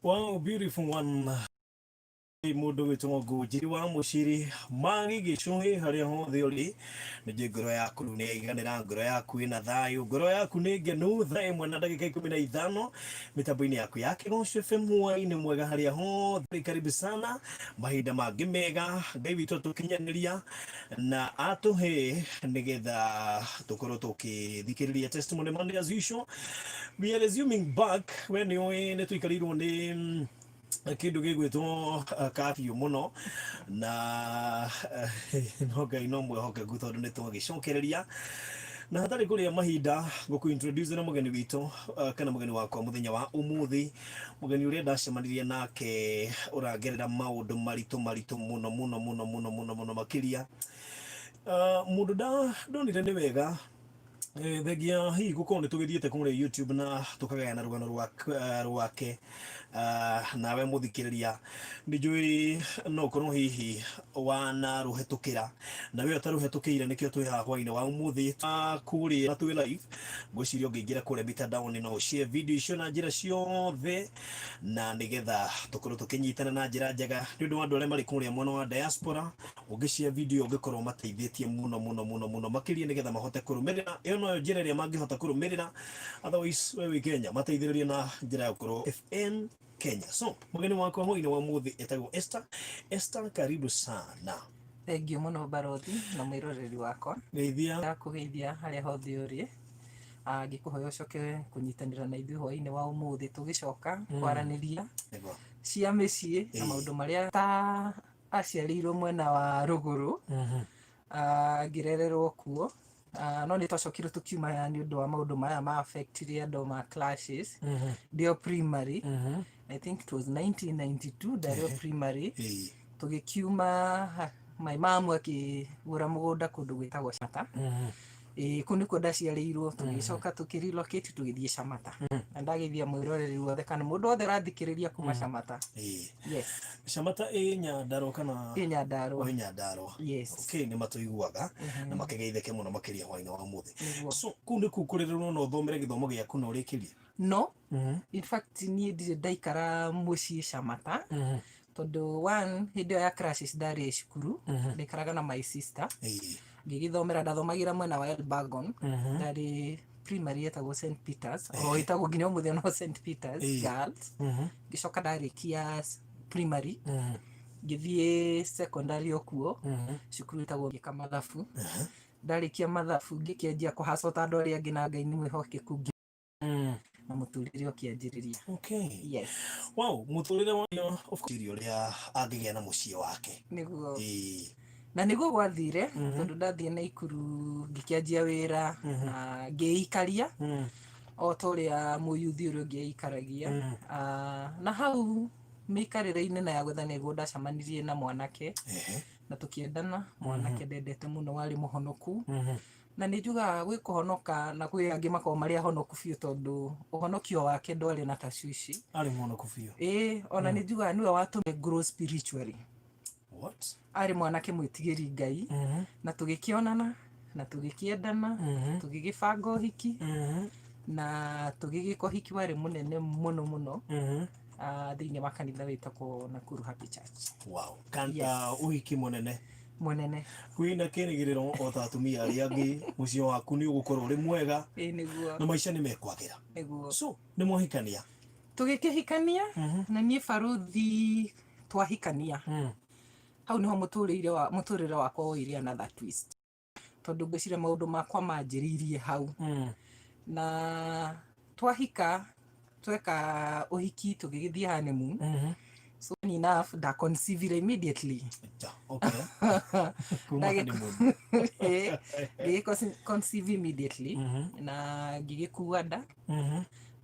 Wow, beautiful one. Mũndũ wĩtwo Ngũnjiri wa Mũciri Magi Gĩcũhĩ, harĩa hothe ũrĩ, nĩ njũĩ ngoro yaku nĩ yaiganĩra, ngoro yaku ĩna thayũ, ngoro yaku nĩ ngenu. Thaa 1 na ndagĩka 15 mĩtambo-inĩ yaku ya Kĩgoco FM. Hwaĩ-inĩ mwega harĩa hothe, karibu sana. Mahinda mangĩ mega Ngai witũ atũkinyanĩria na atũhe nĩgetha tũkorwo tũkĩthikĩrĩria Testimony Monday. As usual, we are resuming back. We nĩ ũĩ nĩ tũikarĩirwo nĩ kĩndũ gĩgwĩtwo curfew mũno, na no Ngai no mwĩhokeku tondũ nĩ twagĩcokereria na hatarĩ kũrĩa mahinda ngũkũ introduce na mũgeni witũ, kana mũgeni wakwa mũthenya wa ũmũthĩ, mũgeni ũrĩa ndacemanirie nake ũragerera maũndũ maritũ maritũ mũno mũno mũno mũno mũno mũno makĩria. Mũndũ ndonire nĩ wega, thengia hihi gũkorwo nĩ tũgĩthiĩte kũrĩa YouTube na tũkagayana rũgano rwake nawe mũthikĩrĩria. Nĩ njũĩ no ũkorwo hihi wanarũhetũkĩra na we ũtarũhetũkĩire, nĩkĩo twĩ haha hwainĩ wa ũmũthĩ kũrĩa na twĩ live. Ngwĩciria ũngĩingĩra kũrĩa mitandaoni no ũshare video icio na njĩra ciothe, na nĩgetha tũkorwo tũkĩnyitana na njĩra njega nĩ ũndũ wa andũ arĩa marĩ kũrĩa mwena wa diaspora. Ũngĩshare video ũngĩkorwo mateithĩtie mũno mũno mũno mũno makĩria, nĩgetha mahote kũrũmĩrĩra. Ĩyo noyo njĩra ĩrĩa mangĩhota kũrũmĩrĩra. Otherwise, we wĩ Kenya, mateithĩrĩrie na njĩra ya gũkorwo FN Kenya. So mũgeni wakwa hwainĩ wa mũthĩ etagwo Esther. Esther, karibu sana. Thengiũ mũno, barothi na mwĩroreri wakwa. Geithia. Ndakũgeithia harĩa hothe ũrĩ. Ngĩkũhoya ũcoke kũnyitanĩra na ithuĩ hwaĩ-inĩ wa ũmũthĩ tũgĩcoka kwaranĩria cia mĩciĩ na maũndũ marĩa ta aciarĩirwo mwena wa rũgũrũ. Ngĩrererwo kuo. No nĩ twacokire tũkiuma nĩ ũndũ wa maũndũ maya ma affectire andũ ma clashes ndĩ o primary. I think it was 1992 ndarĩ o primary. Tũgĩkiuma, my mom akĩgũra mũgũnda kũndũ gwĩtagwo Camata. Ĩĩ, kũu nĩkuo ndaciarĩirwo. Tũgĩcoka tũkĩrelocate tũgĩthiĩ Camata, na ndageithia mwĩroreri wothe kana mũndũ wothe ũrathikĩrĩria kuma Camata. Yes. Camata ĩ Nyandarua kana? Ĩ Nyandarua. Ĩ Nyandarua. Yes. Okay, nĩ matũiguaga na makĩgeithĩke mũno makĩria hwainĩ wa ũmũthĩ. Nĩguo. So kũu nĩkuo kũrererwo na ũthomere gĩthomo gĩaku na ũrĩkĩrie? No, in fact niĩ ndirĩ ndaikara mũciĩ Camata, tondũ one, hĩndĩ ĩyo ya classes ndarĩ cukuru, ndaikaraga na my sister. Ngĩgĩthomera, ndathomagĩra mwena wa Elburgon. Ndarĩ primary yetagwo St Peters, o ĩtagwo nginya ũmũthĩ no St Peters Girls. Ngĩcoka ndarĩkia primary, ngĩthiĩ secondary o kuo, cukuru ĩtagwo, ngĩka mathabu. Ndarĩkia mathabu, ngĩkĩanjia kũhaca ta andũ arĩa angĩ, na Ngai nĩ mwĩhokeku na mũtũrĩre ũkĩanjĩrĩria. Yes. Wow, mũtũrĩre wa, of course, ũrĩa angĩgĩa na mũciĩ wake. Nĩguo. Na nĩguo gwathire, tondũ ndathiĩ Naikuru ngĩkĩanjia wĩra na ngĩikaria o ta ũrĩa mũyuthi ũrĩa ũngĩ aikaragia. Na hau mĩikarĩre-inĩ na ya gwetha nĩguo ndacemanirie na mwanake na tũkĩendana, mwanake ndendete mũno, warĩ mũhonoku. Na nĩ njugaga gwĩ kũhonoka na kwĩ angĩ makoragwo marĩ ahonoku biũ, tondũ ũhonokio wake ndwarĩ na tashwishi. Arĩ mũhonoku biũ. Ĩĩ, ona nĩ njugaga nĩwe watũmire grow spiritually. What? Arĩ mwanake mwĩtigĩri Ngai, na tũgĩkĩonana na tũgĩkĩendana, tũgĩgĩbanga ũhiki na tũgĩgĩka ũhiki warĩ mũnene mũno mũno thĩinĩ wa kanitha wĩtagwo Nakuru Happy Church. Wow. Yes. Ũhiki mũnene. Mũnene. Wĩna kĩrĩgĩrĩro o ta atumia arĩa angĩ, mũciĩ waku nĩ ũgũkorwo ũrĩ mwega Ĩĩ, nĩguo. na maica nĩ mekwagĩra. Nĩguo. So nĩ mwahikania? Tũgĩkĩhikania, na niĩ, baruthi, twahikania, hau nĩho mũtũrĩre wakwa woire another twist, tondũ ngwĩciria maũndũ makwa manjĩrĩirie hau. Na twahika, tweka ũhiki, tũgĩgĩthiĩ honeymoon. So funny enough, nda conceivire immediately. Ja, okay. Kuma honeymoon. Ngĩgĩ conceive immediately na ngĩgĩkua nda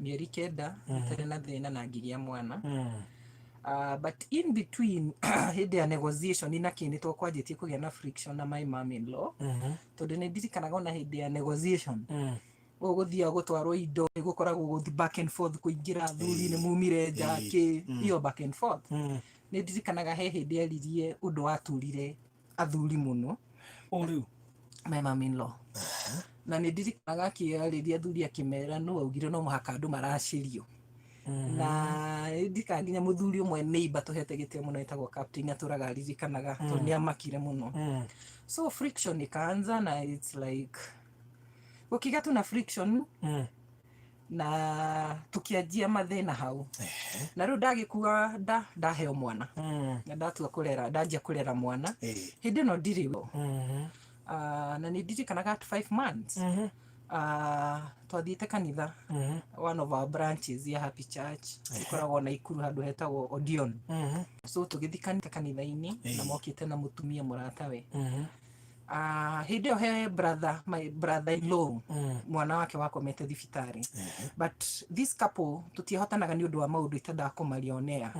mĩeri 9 itarĩ na thĩna na ngĩgĩa mwana. But in between, hĩndĩ ya negotiation na kĩ, nĩ twakwanjĩtie kũgĩa na friction na my mom in law, tondũ nĩ ndirikanaga ona hĩndĩ ya negotiation ũgũthiaga gũtwarwo indo, nĩ gũkoragwo gũthi back and forth, kũingĩra athuri nĩ mumire nja kĩ, iyo back and forth. Nĩ ndirikanaga he hĩndĩ eririe ũndũ waturire athuri mũno. O rĩu? My mom in law. Na nĩ ndirikanaga akĩarĩria athuri akĩmera nũ augire no mũhaka andũ maracĩrio. Na ndirikanaga nginya mũthuri ũmwe neighbor tũhete gĩtĩo mũno etagwo Captain atũraga aririkanaga tondũ nĩ amakire mũno. So friction ikaanza na it's like gũkĩgĩa tu na friction na tukianjia mathĩna hau. Na rĩu ndagĩkua nda ndaheo mwana na ndatua kũrera, ndanjia kũrera mwana hĩndĩ ĩno ndirĩ. Na nĩ ndirikanaga at 5 months twathiĩte kanitha, one of our branches ya Happy Church ĩkoragwo Naikuru handũ hetagwo Odeon. So tũgĩthiĩ kanitha-inĩ na mokĩte na mũtumia mũratawe. Hĩndĩ ĩyo he brother, my brother in law, mwana wake wakomete thibitarĩ, but this couple tũtiahotanaga nĩ ũndũ wa maũndũ itendaga kũmaria on air.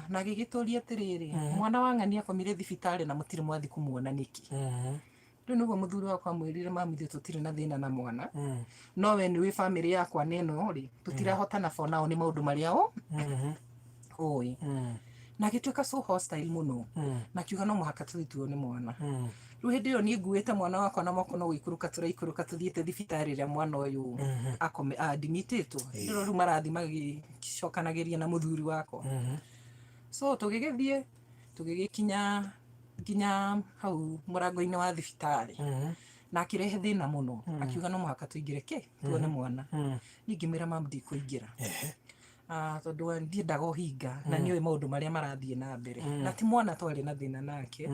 Na agĩgĩtũria atĩrĩrĩ, mwana wa ng'ani akomire thibitarĩ na mũtirĩ mwathi kũmuona nĩkĩ? Rĩu nĩguo mũthuri wakwa amwĩrire, mami, ithuĩ tũtirĩ na thĩna na mwana, no we nĩ wĩ bamĩrĩ yakwa na ĩno rĩ tũtirahotana for now nĩ maũndũ marĩa ũ ũĩ. Na agĩtuĩka so hostile mũno na akiuga no mũhaka tũthiĩ tuone mwana. Rĩu hĩndĩ ĩyo niĩ nguĩte mwana wakwa na moko no gũikũrũka tũraikũrũka tũthiĩte thibitarĩ ĩrĩa mwana ũyũ akome admitĩtwo. Hĩndĩ ĩyo rĩu marathiĩ magĩcokanagĩria na mũthuri wakwa. So tũgĩgĩthiĩ, tũgĩgĩkinya nginya hau mũrango-inĩ wa thibitarĩ na akĩrehe thĩna mũno, akiuga no mũhaka tũingĩre kĩ tuone mwana. Niĩ ngĩmwĩra, mam, ndikũingĩra. Tondũ ndiendaga ũhinga na nĩũĩ maũndũ marĩa marathiĩ na mbere na ti mwana twarĩ na thĩna nake.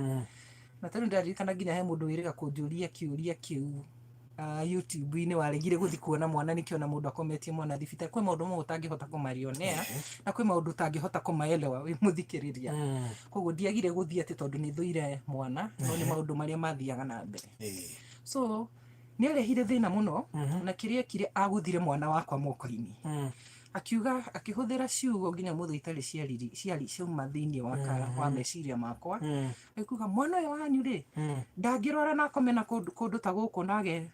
Na tarĩu ndaririkana nginya he mũndũ wĩrĩga kũnjũria kĩũria kĩu YouTube-inĩ waregire gũthiĩ kuona mwana nĩkĩo na mũndũ akometie mwana thibitarĩ. Kwĩ maũndũ mamwe ũtangĩhota kũmarionea na kwĩ maũndũ ũtangĩhota kũmaelewa wĩ mũthikĩrĩria. Koguo ndiagire gũthiĩ atĩ tondũ nĩ thũire mwana, no nĩ maũndũ marĩa mathiaga na mbere. So nĩ arehire thĩna mũno na kĩrĩa ekire agũthire mwana wakwa moko-inĩ, akiuga, akĩhũthĩra ciugo nginya mũthĩ itarĩ ciariri ciari ciauma thĩinĩ wa wa meciria makwa, akiuga mwana ũyũ wanyu rĩ ndangĩrwara na akome na kũndũ kũndũ ta gũkũ nage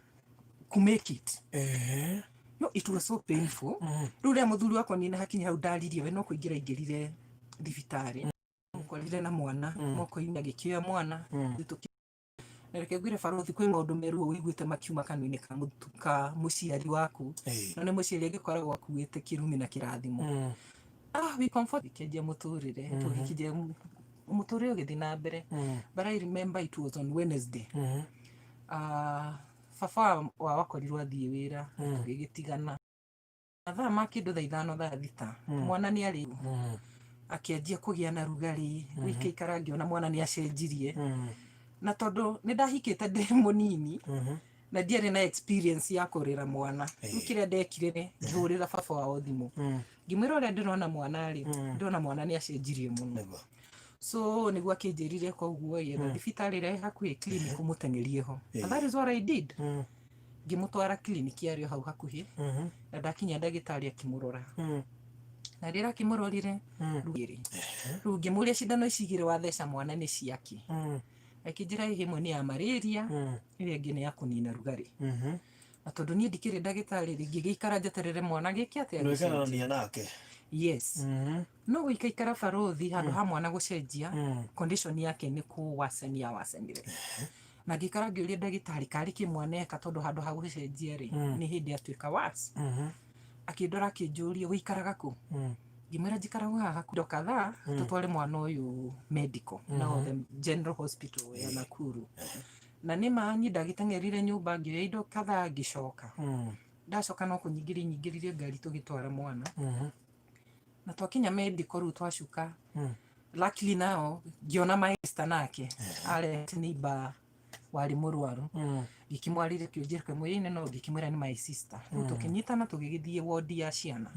ku make it. No it was so painful. Rĩu rĩrĩa mũthuri wakwa niĩ na hakinya hau ndaririe, we no kũingĩra aingĩrire thibitarĩ, mũkorire na mwana moko-inĩ, agĩkĩoya mwana. Na reke ngwĩre barothi, kwĩ maũndũ meruo ũiguĩte makiuma kanua-inĩ ka mũciari waku. No nĩ mũciari angĩkoragwo akuĩte kĩrumi na kĩrathimo. We comfort kĩanjia mũtũrĩre, tũgĩkĩnjia mũtũrĩre ũgĩthiĩ na mbere. But I remember it was on Wednesday. Baba wao akorirwo athiĩ wĩra, tũgĩgĩtigana mathaa ma kĩndũ thaa 5, thaa 6. Mwana nĩ arĩ akĩanjia kũgĩa na rugarĩ, gũikaikara ngĩona mwana nĩ acenjirie. Na tondũ nĩ ndahikĩte ndĩ mũnini na ndiarĩ na experience ya kũrera mwana, rĩu kĩrĩa ndekire nĩ ngĩhũrĩra baba wao thimũ, ngĩmwĩra ũrĩa ndĩrona mwana rĩ, ndĩrona mwana nĩ acenjirie mũno. So nĩguo akĩnjĩrire koguo yetha thibitarĩ ĩrĩa ĩ hakuhĩ, clinic, ũmũteng'erie ho. And that is what I did. Ngĩmũtwara clinic yarĩ o hau hakuhĩ na ndakinya ndagĩtarĩ akĩmũrora, na rĩrĩa akĩmũrorire rĩu rĩu ngĩmũria, cindano ici igĩrĩ watheca mwana nĩ ciakĩ? Akĩnjĩra ĩmwe nĩ ya malaria, ĩrĩa ĩngĩ nĩ ya kũnina rugarĩ. Na tondũ niĩ ndikĩrĩ ndagĩtarĩ rĩ, ngĩgĩikara njeterere mwana gĩke atĩa? Gĩcenjie. Ndwĩkarania nake. Yes. No gũikaikara barothi, handũ ha mwana gũcenjia condition yake nĩ kũwacenia wacenire, na ngĩikara ngĩũria ndagĩtarĩ karĩ kĩ mwana eka, tondũ handũ ha gũcenjia rĩ nĩ hĩndĩ atuĩka worse. Akĩndora akĩnjũria, "Ũikaraga kũ?" Ngĩmwĩra njikaraga haha hakuhĩ. Indo kadhaa tũtware mwana ũyũ medical now the general hospital ya Nakuru. Na nĩ ma niĩ ndagĩteng'erire nyũmba, ngĩoya indo kadhaa, ngĩcoka. Ndacoka no kũnyingĩria nyingĩririe ngari, tũgĩtwara mwana. Na twakinya medical rĩu twacuka, luckily nao ngĩona my sister nake arehete neighbor warĩ mũrwaru. Ngĩkĩmwarĩria kĩũria kĩmwe ĩĩ no ngĩkĩmwĩra nĩ my sister. Rĩu tũkĩnyitana tũgĩgĩthiĩ wodi ya ciana.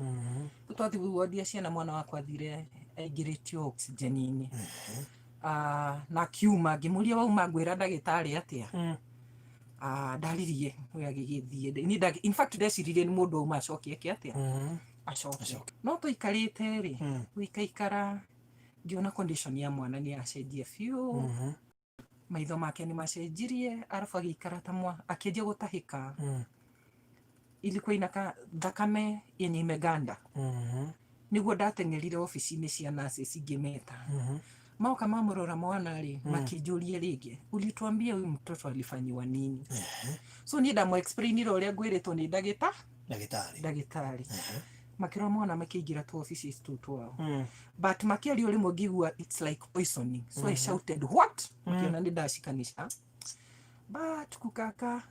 Rĩu twathiĩ wodi ya ciana, mwana wakwa athire aingĩrĩtio oxygen-inĩ. Na akiuma, ngĩmũria, "Wauma ngwĩra ndagĩtarĩ atĩa?" Ndaririe we agĩgĩthiĩ. Niĩ in fact ndeciririe nĩ mũndũ auma acoke eke atĩa, acoke. No tũikarĩte rĩ, gũikaikara ngĩona condition ya mwana nĩ yacenjia biũ. Maitho make nĩ macenjirie, arabu agĩikara ta mwa akĩanjia gũtahĩka. Ilikuwa inaka thakame yenye imeganda. Nĩguo ndateng'erire obici-inĩ cia nurses ngĩmeta. Moka mamũrora mwana rĩ, makĩnjũria rĩngĩ, "Ulituambia huyu mtoto alifanyiwa nini?" So niĩ ndamũ explainire ũrĩa ngwĩrĩtwo nĩ ndagĩta Ndagĩtarĩ. Ndagĩtarĩ. Makĩrora mwana, makĩingĩra tu offices tu twao, but makĩaria rĩmwe ngĩigua it's like poisoning, so I shouted, "What?" Makĩona nĩ ndacikanisha, but kukaka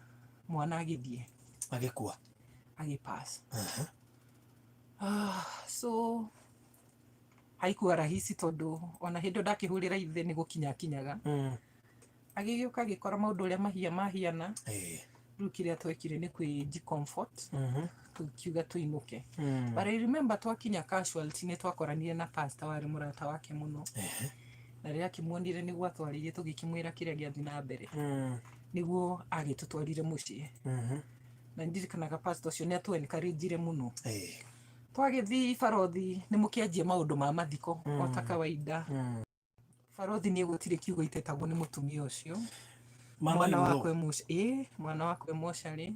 mwana agĩthiĩ. Agĩkua. Agĩpass. Ah, so haikuwa rahisi tondũ ona hĩndĩ ĩyo ndakĩhũrĩra ithe nĩ gũkinya akinyaga, agĩgĩũka agĩkora maũndũ ũrĩa mahia mahiana. Rĩu kĩrĩa twekire nĩ kwĩji comfort, tũkiuga tũinũke. But I remember twakinya casualty nĩ twakoranire na pastor warĩ mũrata wake mũno, na rĩrĩa akĩmuonire nĩguo atwarĩirie, tũgĩkĩmwĩra kĩrĩa gĩathiĩ na mbere, nĩguo agĩtũtwarire mũciĩ. Na ndirikanaga pastor ũcio nĩ atũ encourage mũno. Twagĩthiĩ barothi nĩ mũkĩanjia maũndũ ma mathiko o ta kawaida. Barothi niĩ gũtirĩ kiugo itetagwo nĩ mũtumia ũcio. Mama Mwana in law. wakwa ĩ mwana wakwa mocarĩ,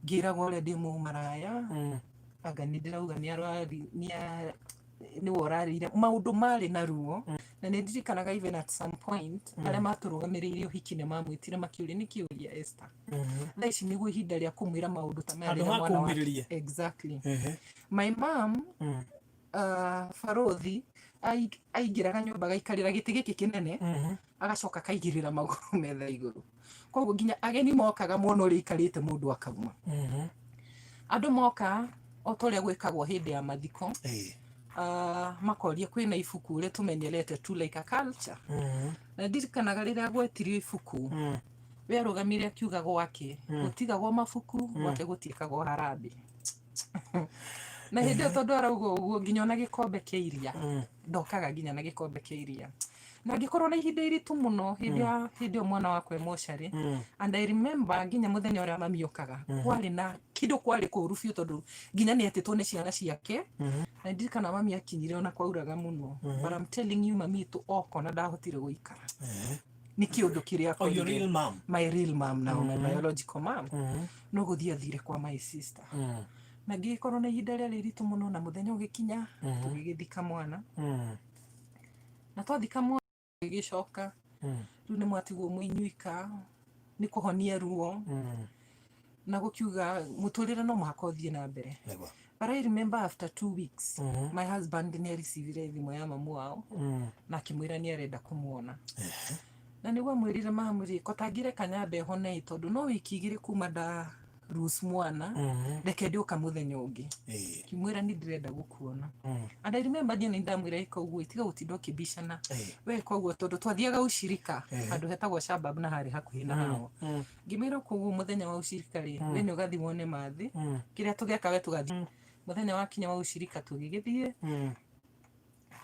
ngĩragwo ũrĩa ndĩ mũmaraya, anga nĩ ndĩrauga nĩ arwari nĩwe ũrarĩire maũndũ marĩ na ruo. Na nĩ ndirikanaga even at some point arĩa matũrũgamĩrĩire ũhiki nĩ mamwĩtire makĩũria nĩ kĩũria Esther, thaa ici nĩguo ihinda rĩa kũmwĩra maũndũ ta maya Handũ rĩrĩa ha mwana wake kũũmĩrĩria. Exactly. My mom, barothi aingĩraga nyũmba agaikarĩra gĩtĩ gĩkĩ kĩnene, agacoka akaigĩrĩra magũrũ metha igũrũ, koguo nginya ageni mokaga mona ũrĩa aikarĩte mũndũ akauma. Andũ moka o ta ũrĩa gwĩkagwo hĩndĩ ya mathiko, makoria kwĩna ibuku ũrĩa tũmenyerete tu like a culture. Na ndirikanaga rĩrĩa gwetirio ibuku, we arũgamire akiuga gwake gũtigagwo mabuku, gwake gũtiĩkagwo harambĩ. Na hĩndĩ ĩyo tondũ arauga ũguo, nginya ona gĩkombe kĩa iria ndokaga nginya na gĩkombe kĩa iria, na ngĩkorwo na ihinda iritũ mũno hĩndĩ ya hĩndĩ ĩyo mwana wakwa e mocarĩ. And I remember nginya mũthenya ũrĩa mami okaga kwarĩ na kĩndũ kwarĩ kũru biũ, tondũ nginya nĩ etĩtwo nĩ ciana ciake. Na ndirikana mami akinyire ona kwauraga mũno, but I'm telling you, mami itũ oka ona ndahotire gũikara nĩ kĩũndũ kĩrĩa Oh, your akorire. real mom. My real mom now, my biological mom, no gũthiĩ athire kwa my sister. Na ngĩgĩkorwo na ihinda rĩarĩ iritũ mũno, na mũthenya ũgĩkinya tũgĩgĩthika mwana. Na twathika mwana gĩgĩcoka rĩu nĩ mwatigwo mũinyuika nĩ kũhonia ruo na gũkiuga mũtũrĩre no mũhaka ũthiĩ na mbere. Nĩguo. But I remember after 2 weeks my husband nĩ arecivire thimũ ya mamu wao na akĩmwĩra nĩ arenda kũmuona. Na nĩguo amwĩrire mamu rĩ, ko tangĩreka nyambe hone ĩ, tondũ no wiki 2 kuma nda lose mwana, reke ndĩũka mũthenya ũngĩ. Ngĩmwĩra nĩ ndĩrenda gũkuona. And I remember niĩ nĩ ndamwĩra ĩka ũguo, tiga gũtinda ũkĩbicana, we koguo tondũ twathiaga ucirika handũ hetagwo Shabab na harĩ hakuhĩ na hao. Ngĩmwĩra koguo mũthenya wa ucirika rĩ, we nĩ ũgathiĩ wone mathĩ kĩrĩa tũgeka, we tũgathiĩ. Mũthenya wakinya wa ucirika tũgĩgĩthiĩ,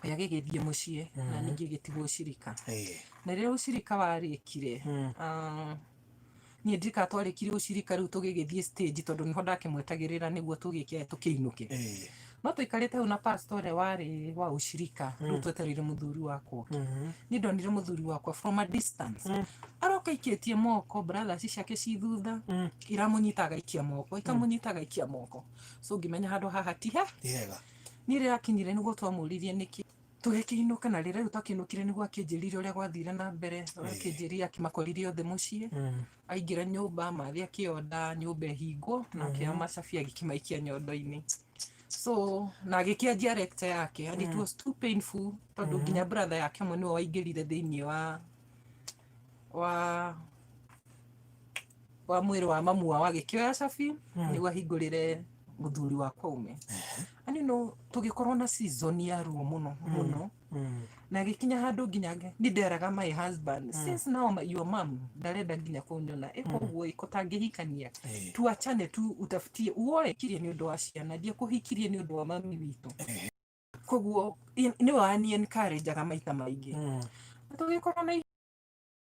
we agĩgĩthiĩ mũciĩ na ningĩ gĩtigwo ucirika. Na rĩrĩa ucirika warĩkire, niĩ ndirikana twarĩkirie ucirika rĩu tũgĩgĩthiĩ stage, tondũ nĩho ndakĩmwetagĩrĩra nĩguo tũgĩke tũkĩinũke. No tũikarĩte hau na pastor ũrĩa warĩ wa ucirika, rĩu twetereire mũthuri wakwa oke. Niĩ ndonire mũthuri wakwa from a distance aroka aikĩtie moko, brothers ciake ci thutha iramũnyita agaikia moko, ikamũnyita agaikia moko, so ngĩmenya handũ haha ti he. Ti hega. Niĩ rĩrĩa akinyire nĩguo twamũririe nĩkĩ, tũgĩkĩinũka. Na rĩrĩa rĩu twakĩinũkire nĩguo akĩnjĩrire ũrĩa gwathire na mbere, ũrĩa akĩnjĩrire akĩmakorire othe mũciĩ. Aingĩra nyũmba mathi akĩonda nyũmba ĩhingwo na akĩoya macabi agĩkĩmaikia nyondo-inĩ, so na agĩkĩanjia lecture yake, and it was too painful tondũ nginya brother yake ũmwe nĩwe waingĩrire thĩinĩ wa mwĩrĩ wa mamu wao agĩkĩoya cabi nĩguo ahingũrĩre mũthuri wakwa ume. And tũgĩkorwo na season ya ruo mũno mũno, na gĩkinya handũ nginya nĩ nderaga my husband, "Since now your mom ndarenda nginya kũnyona ĩko ũguo ĩko tangĩhikania, tuachane tu, utafutie uoe kirie nĩ ũndũ wa ciana, ndiekũhikirie nĩ ũndũ wa mami witũ." Koguo nĩwe wani encourageaga maita maingĩ. Na tũgĩkorwo na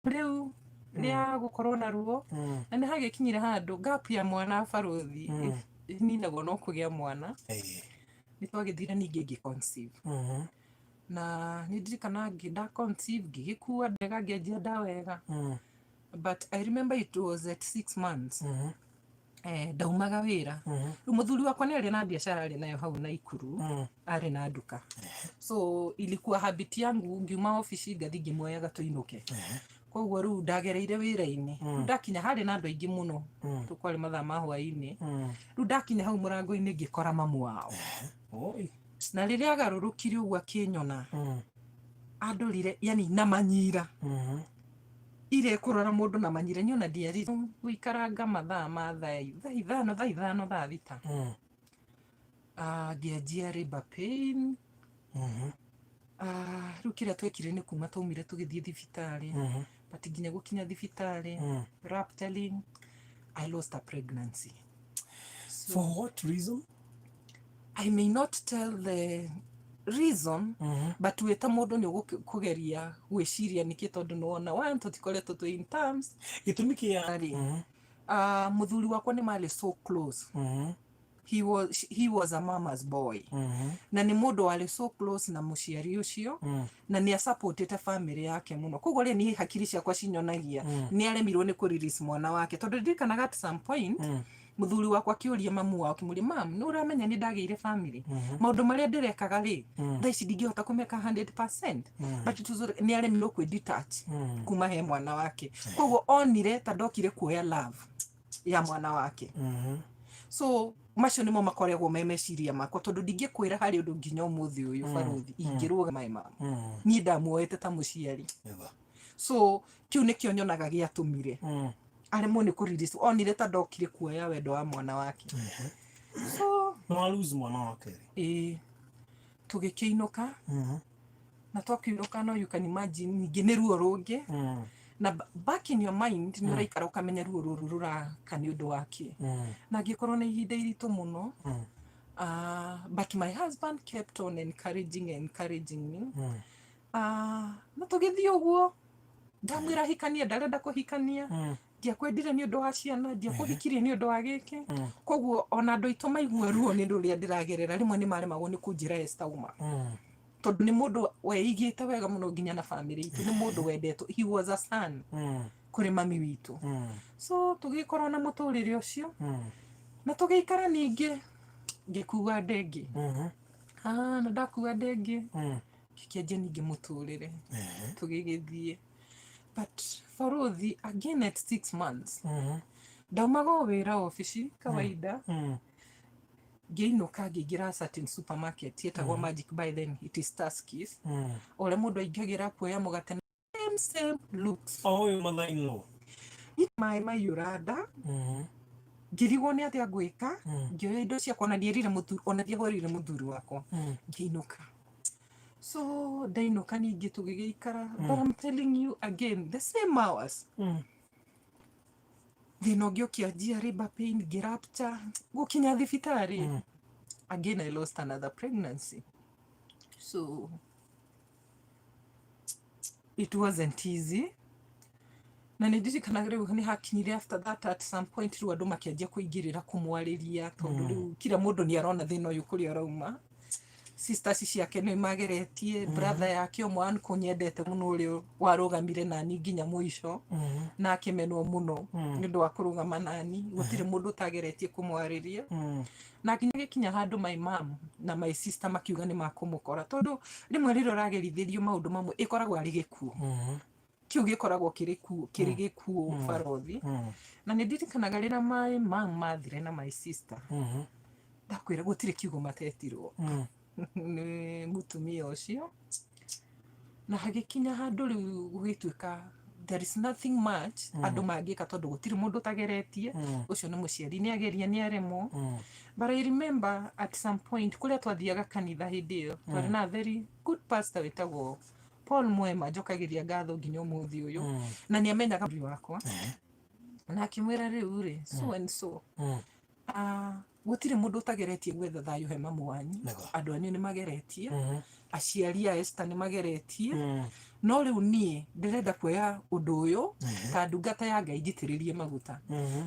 rĩu rĩa gũkorwo na ruo, na nĩ hagĩkinyire handũ gap ya mwana barothi ĩninagwo no kũgĩa mwana. Nĩ twagĩthire ningĩ ngĩ conceive, na nĩ ndirikana nda conceive ngĩgĩkua ndega, ngĩanjia nda wega, but I remember it was at 6 months. Ndaumaga wĩra. Rĩu mũthuri wakwa nĩ arĩ na biacara arĩ nayo hau Naikuru, arĩ na nduka, so ilikuwa habit yangu ngiuma obici ngathi ngĩmuoyaga tũinũke. Koguo rĩu ndagereire wĩra-inĩ. Rĩu ndakinya harĩ na andũ aingĩ mũno, tũkwarĩ mathaa ma hwaĩ-inĩ. Rĩu ndakinya hau mũrango-inĩ ngĩkora mamu wao. Oi. Na rĩrĩa agarũrũkire ũguo akĩnyona, andorire yani na manyira ire kũrora mũndũ na manyira. Niĩ ona ndiarire gũikaranga mathaa ma thaa 5, thaa 5, thaa 6. Ngĩanjia labor pain. Rĩu kĩrĩa twekire nĩ kuma twaumire tũgĩthiĩ thibitarĩ, but nginya gũkinya thibitarĩ, rupturing, I lost a pregnancy. So, For what reason? I may not tell the reason, but wĩ ta mũndũ nĩ ũgũkũgeria gwĩciria nĩkĩ, tondũ nĩwona one tũtikoretwo twĩ in terms. Gĩtũmi kĩa Rĩ, mũthuri wakwa nĩ marĩ so close. He was a mama's boy, na nĩ mũndũ warĩ so close na mũciari ũcio, na nĩ asupportĩte family yake mũno. Koguo rĩ, niĩ hakiri ciakwa cinyonagia nĩ aremirwo nĩ kũ release mwana wake, tondũ ndirikanaga at some point mũthuri wakwa akĩũria mamu wao, akĩmũria, "Mam, nĩ ũramenya nĩ ndagĩire family? Maũndũ marĩa ndĩrekaga rĩ, thaa ici ndingĩhota kũmeka 100%." But it was, nĩ aremirwo kwĩ detach kuma he mwana wake. Koguo onire ta ndokire kuoya love ya mwana wake. So macio nĩmo makoragwo me meciria makwa, tondũ ndingĩkwĩra harĩ ũndũ nginya ũmũthĩ ũyũ, barothi, ingĩrũga my mom. Niĩ ndamuoete ta mũciari. So kĩu nĩkĩo nyonaga gĩatũmire aremwo nĩ kũ release. Onire ta ndokire kuoya wendo wa mwana wake, so No lose mwana wake rĩ. Ĩĩ, tũgĩkĩinũka, na twakĩinũka, no you can imagine, ningĩ nĩ ruo rũngĩ. Na back in your mind nĩ ũraikara ũkamenya ruo rũrũ rũraka nĩ ũndũ wa kĩ, na ngĩkorwo na ihinda iritũ mũno. But my husband kept on encouraging me. Na tũgĩthiĩ ũguo. Ndamwĩra hikania, ndarenda kũhikania. Ndiakwendire nĩ ũndũ wa ciana, ndiakũhikirie nĩ ũndũ wa gĩkĩ. Koguo ona andũ aitũ maigua ruo nĩ rũrĩa ndĩragerera, rĩmwe nĩ maremagwo nĩ kũnjĩra Esther uma, tondũ nĩ mũndũ weigĩte wega mũno nginya na family itũ. Nĩ mũndũ wendetwo, he was a son kũrĩ mami witũ. So tũgĩkorwo na mũtũrĩre ũcio na tũgĩikara. Ningĩ ngĩkua nda ĩngĩ. Na ndakua nda ĩngĩ, ngĩkĩanjia ningĩ mũtũrĩre, tũgĩgĩthiĩ. But barothi, again at 6 months, ndaumaga o wĩra obici kawaida, ngĩinũka ngĩingĩra certain supermarket yetagwo Magic, by then it is Tuskys, ũrĩa mũndũ aingagĩra kuoya mũgate na same same looks. O ũyũ mother-in-law. Maĩ maiyũra nda. Ngĩrigwo nĩ atĩa ngwĩka. Ngĩoya indo ciakwa, ona ndierire mũthuri, ona ndiahũrĩire mũthuri wakwa, ngĩinũka. So ndainũka ningĩ tũgĩgĩikara, but I'm telling you again, the same hours, thĩna ũngĩ ũkĩanjia, labor pain, ngĩrupture. Gũkinya thibitarĩ, again I lost another pregnancy. So it wasn't easy. Na nĩ ndirikanaga rĩu nĩ hakinyire after that, at some point rĩu andũ makĩanjia kũingĩrĩra kũmwarĩria, tondũ rĩu kila mũndũ nĩ arona thĩna ũyũ kũrĩa ũrauma. Sisters ciake nĩ mageretie, brother yake ũmwe uncle nyendete mũno, ũrĩa warũgamire nani nginya mũico, na akĩmenwo mũno nĩ ũndũ wa kũrũgama nani. Gũtirĩ mũndũ ũtageretie kũmwarĩria, na nginya gĩkinya handũ my mom na my sister makiuga nĩ makũmũkora, tondũ rĩmwe rĩrĩa ũragerithĩrio maũndũ mamwe ĩkoragwo arĩ gĩkuũ. Kĩu gĩkoragwo kĩrĩ gĩkuũ, barothi. Na nĩ ndirikanaga rĩrĩa my mom mathire na my sister, ndakwĩra gũtirĩ kiugo matetirwo nĩ mũtumia ũcio. Na hagĩkinya handũ rĩu gũgĩtuĩka there is nothing much andũ mangĩka, tondũ gũtirĩ mũndũ ũtageretie. Ũcio nĩ mũciari, nĩ ageria, nĩ aremwo. But I remember at some point kũrĩa twathiaga kanitha hĩndĩ ĩyo, twarĩ na a very good pastor wĩtagwo Paul Mwema, njokagĩria ngatho nginya ũmũthĩ ũyũ, na nĩ amenyaga mũthuri wakwa, na akĩmwĩra rĩu rĩ, so and so, gũtirĩ mũndũ ũtageretie gwetha thayũ he mamu wanyu. Andũ anyu nĩ mageretie, aciari a Esther nĩ mageretie, no rĩu niĩ ndĩrenda kuoya ũndũ ũyũ ta ndungata ya Ngai njitĩrĩrie maguta.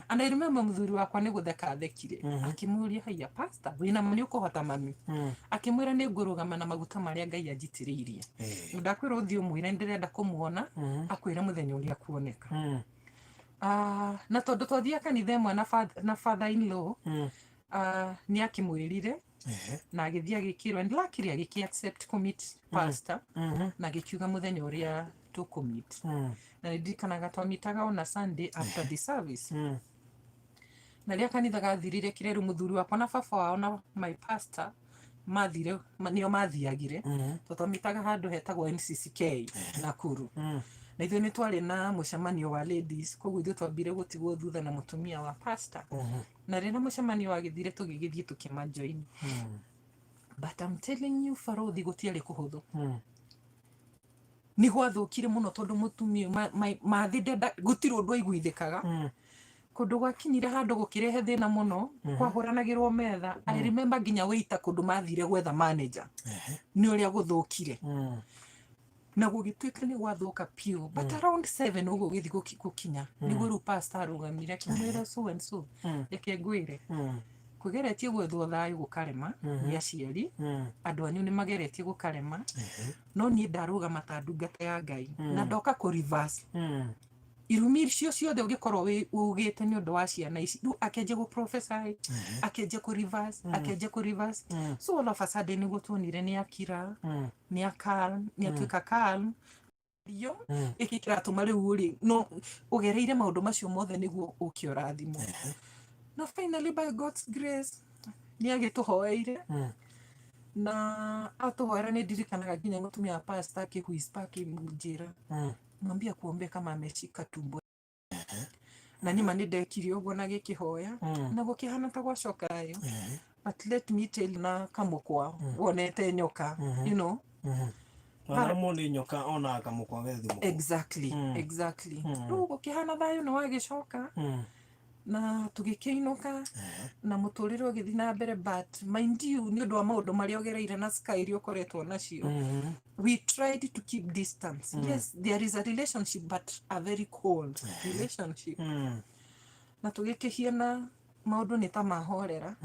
And I remember mũthuri wakwa nĩ gũtheka athekire, akĩmũria, "Haiya pastor, wĩna ma nĩ ũkũhota mami?" Akĩmwĩra, "Nĩ ngũrũgama na maguta marĩa Ngai anjitĩrĩirie. Ndakwĩra ũthiĩ ũmwĩre ndĩrenda kũmuona, akwĩre mũthenya ũrĩa kuoneka." Ah, na tondũ twathiaga kanitha ĩmwe na na father in law, nĩ akĩmwĩrire na agĩthiĩ agĩkĩrwo, and luckily agĩkĩ accept kũ-meet pastor, na agĩkiuga mũthenya ũrĩa tũkũ-meet. Na nĩ ndirikanaga twamitaga on a Sunday after the service. Na rĩrĩa kanitha gathirire, kĩrĩa rĩu mũthuri wakwa na baba wao na my pastor mathire, nĩo mathiagire, tondũ twamitaga handũ hetagwo NCCK Nakuru. Na ithuĩ nĩ twarĩ na mũcemanio wa ladies, koguo ithuĩ twambire gũtigwo thutha na mũtumia wa pastor. Na rĩrĩa mũcemanio wagĩthire, tũgĩgĩthiĩ tũkĩmajoin. But I'm telling you, barothi, gũtiarĩ kũhũthũ. Nĩ gwathũkire mũno tondũ mũtumia ũyũ mathĩ ndenda, gũtirĩ ũndũ aiguithĩkaga. Kũndũ gwakinyire handũ gũkĩrehe thĩna mũno, kwahũranagĩrwo metha. I remember nginya waiter kũndũ mathire gwetha manager nĩ ũrĩa gũthũkire. Na gũgĩtuĩka nĩ gwathũka piũ, but around 7 ũguo gĩthiĩ gũkinya, nĩguo rĩu pastor arũgamire akĩmwĩra, "So and so, reke ngwĩre, kwĩgeretie gwethwo thayũ gũkarema nĩ aciari, andũ anyu nĩ mageretie gũkarema, no niĩ ndarũgama ta ndungata ya Ngai na ndoka kũ reverse irumi icio ciothe ũngĩkorwo ugĩte nĩ ũndũ wa ciana ici." Rĩu akĩanjia gũ prophesy, akĩanjia kũ reverse, akĩanjia kũ reverse. So all of a sudden nĩguo tuonire nĩ akira, nĩ a calm, nĩ atuĩka calm rio. Gĩkĩ kĩratũma rĩu rĩ, no ũgereire maũndũ macio mothe nĩguo ũke ũrathimwo. Na finally, by God's grace, nĩ agĩtũhoeire. Na atũhoera, nĩ ndirikanaga nginya mũtumia wa pastor akĩwhisper, akĩnjĩra, "Mwambie kuombea kama ameshika tumbo." Na nĩma nĩ ndekire ũguo na gĩkĩhoya, na gũkĩhana ta gwacoka thayũ. But let me tell you, na kamũkwa wonete nyoka. Wanarũmwo nĩ nyoka onaga kamũkwa ge thimũ. Exactly. Exactly. Rĩu gũkĩhana thayũ nĩ wagĩcoka, na tũgĩkĩinũka na mũtũrĩre ũgĩthiĩ na mbere. But mind you, nĩ ũndũ wa maũndũ marĩa ũgereire na sky iria ũkoretwo nacio, we tried to keep distance. Yes, there is a relationship, but a very cold relationship. Na tũgĩkĩhiana maũndũ nĩ ta mahorera.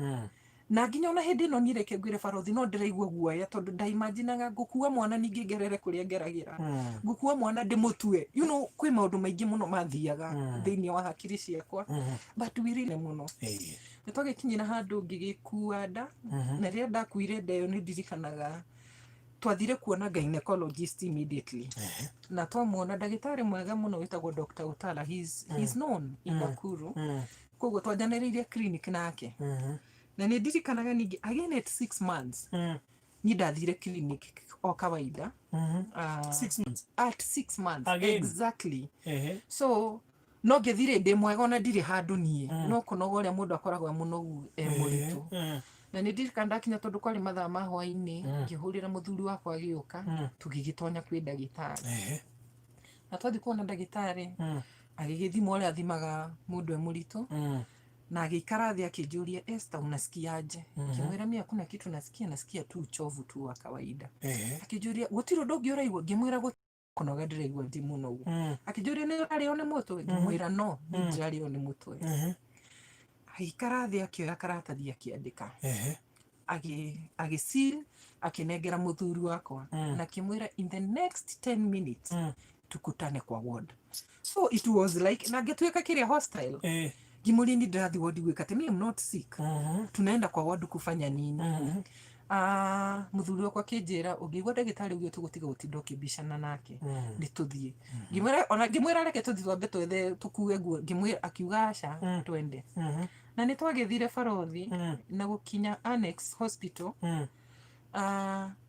Na nginya ona hĩndĩ ĩno niĩ, reke ngwĩre barothi, no ndĩraigua guoya tondũ ndaimaginaga ngũkua mwana ningĩ ngerere kũrĩa ngeragĩra, ngũkua mwana ndĩmũtue. Kwĩ maũndũ maingĩ mũno mathiaga thĩinĩ wa hakiri ciakwa, but we really mũno nĩ twagĩkinyĩra handũ ngĩgĩkua nda. Na rĩrĩa ndakuire nda ĩyo, nĩ ndirikanaga twathire kuona gynecologist immediately. Na twamuona, ndagĩtarĩ mwega mũno wĩtagwo Dr. Utala, he's known in Nakuru. Koguo twanjanĩrĩirie clinic nake. Na nĩ ndirikanaga ningĩ again at 6 months, niĩ ndathire clinic o kawaida. 6 months? At 6 months. Again? Exactly. So no ngĩthire ndĩ mwega, ona ndirĩ handũ niĩ, no kũnoga ũrĩa mũndũ akoragwo e mũnogu e mũritũ. Na nĩ ndirikana ndakinya, tondũ kwarĩ mathaa ma hwainĩ, ngĩhũrĩra mũthuri wakwa, agĩũka, tũgĩgĩtonya kwĩ ndagĩtarĩ. Na twathiĩ kuona ndagĩtarĩ, agĩgĩthima ũrĩa athimaga mũndũ e mũritũ, na agĩikara thĩ akĩnjũria, "Esther, unasikiaje?" Ngĩmwĩra, "Mi hakuna kitu nasikia, nasikia tu uchovu tu wa kawaida." Akĩnjũria, "Gũtirĩ ũndũ ũngĩ ũraigua?" Ngĩmwĩra, "Kũnoga ndĩraigua, ndi mũnogu." Akĩnjũria, "Nĩ ũrarĩo nĩ mũtwe?" Ngĩmwĩra, "No nĩ ndĩrarĩo nĩ mũtwe." Agĩikara thĩ, akĩoya karatathi, akĩandĩka, agĩseal, akĩnengera mũthuri wakwa na akĩmwĩra, "In the next 10 minutes tukutane kwa ward." So it was like na ngĩtuĩka kĩrĩa hostile. Ngĩmũria, "Ni ndĩrathiĩ ward gwĩka atĩ? Me, I'm not sick. Tunaenda kwa ward kufanya nini?" Ah, mũthuri wakwa akĩnjĩra, "Ũngĩigua ndagĩtarĩ ũguo, tũgũtiga gũtinda ũkĩmbicana nake, nĩ tũthiĩ." Ngĩmwĩra, ona ngĩmwĩra, "Reke tũthiĩ twambe twethe tũkue nguo." Ngĩmwĩra, akiuga, "Aca, twende." Na nĩ twagĩthire barothi, na gũkinya Annex Hospital,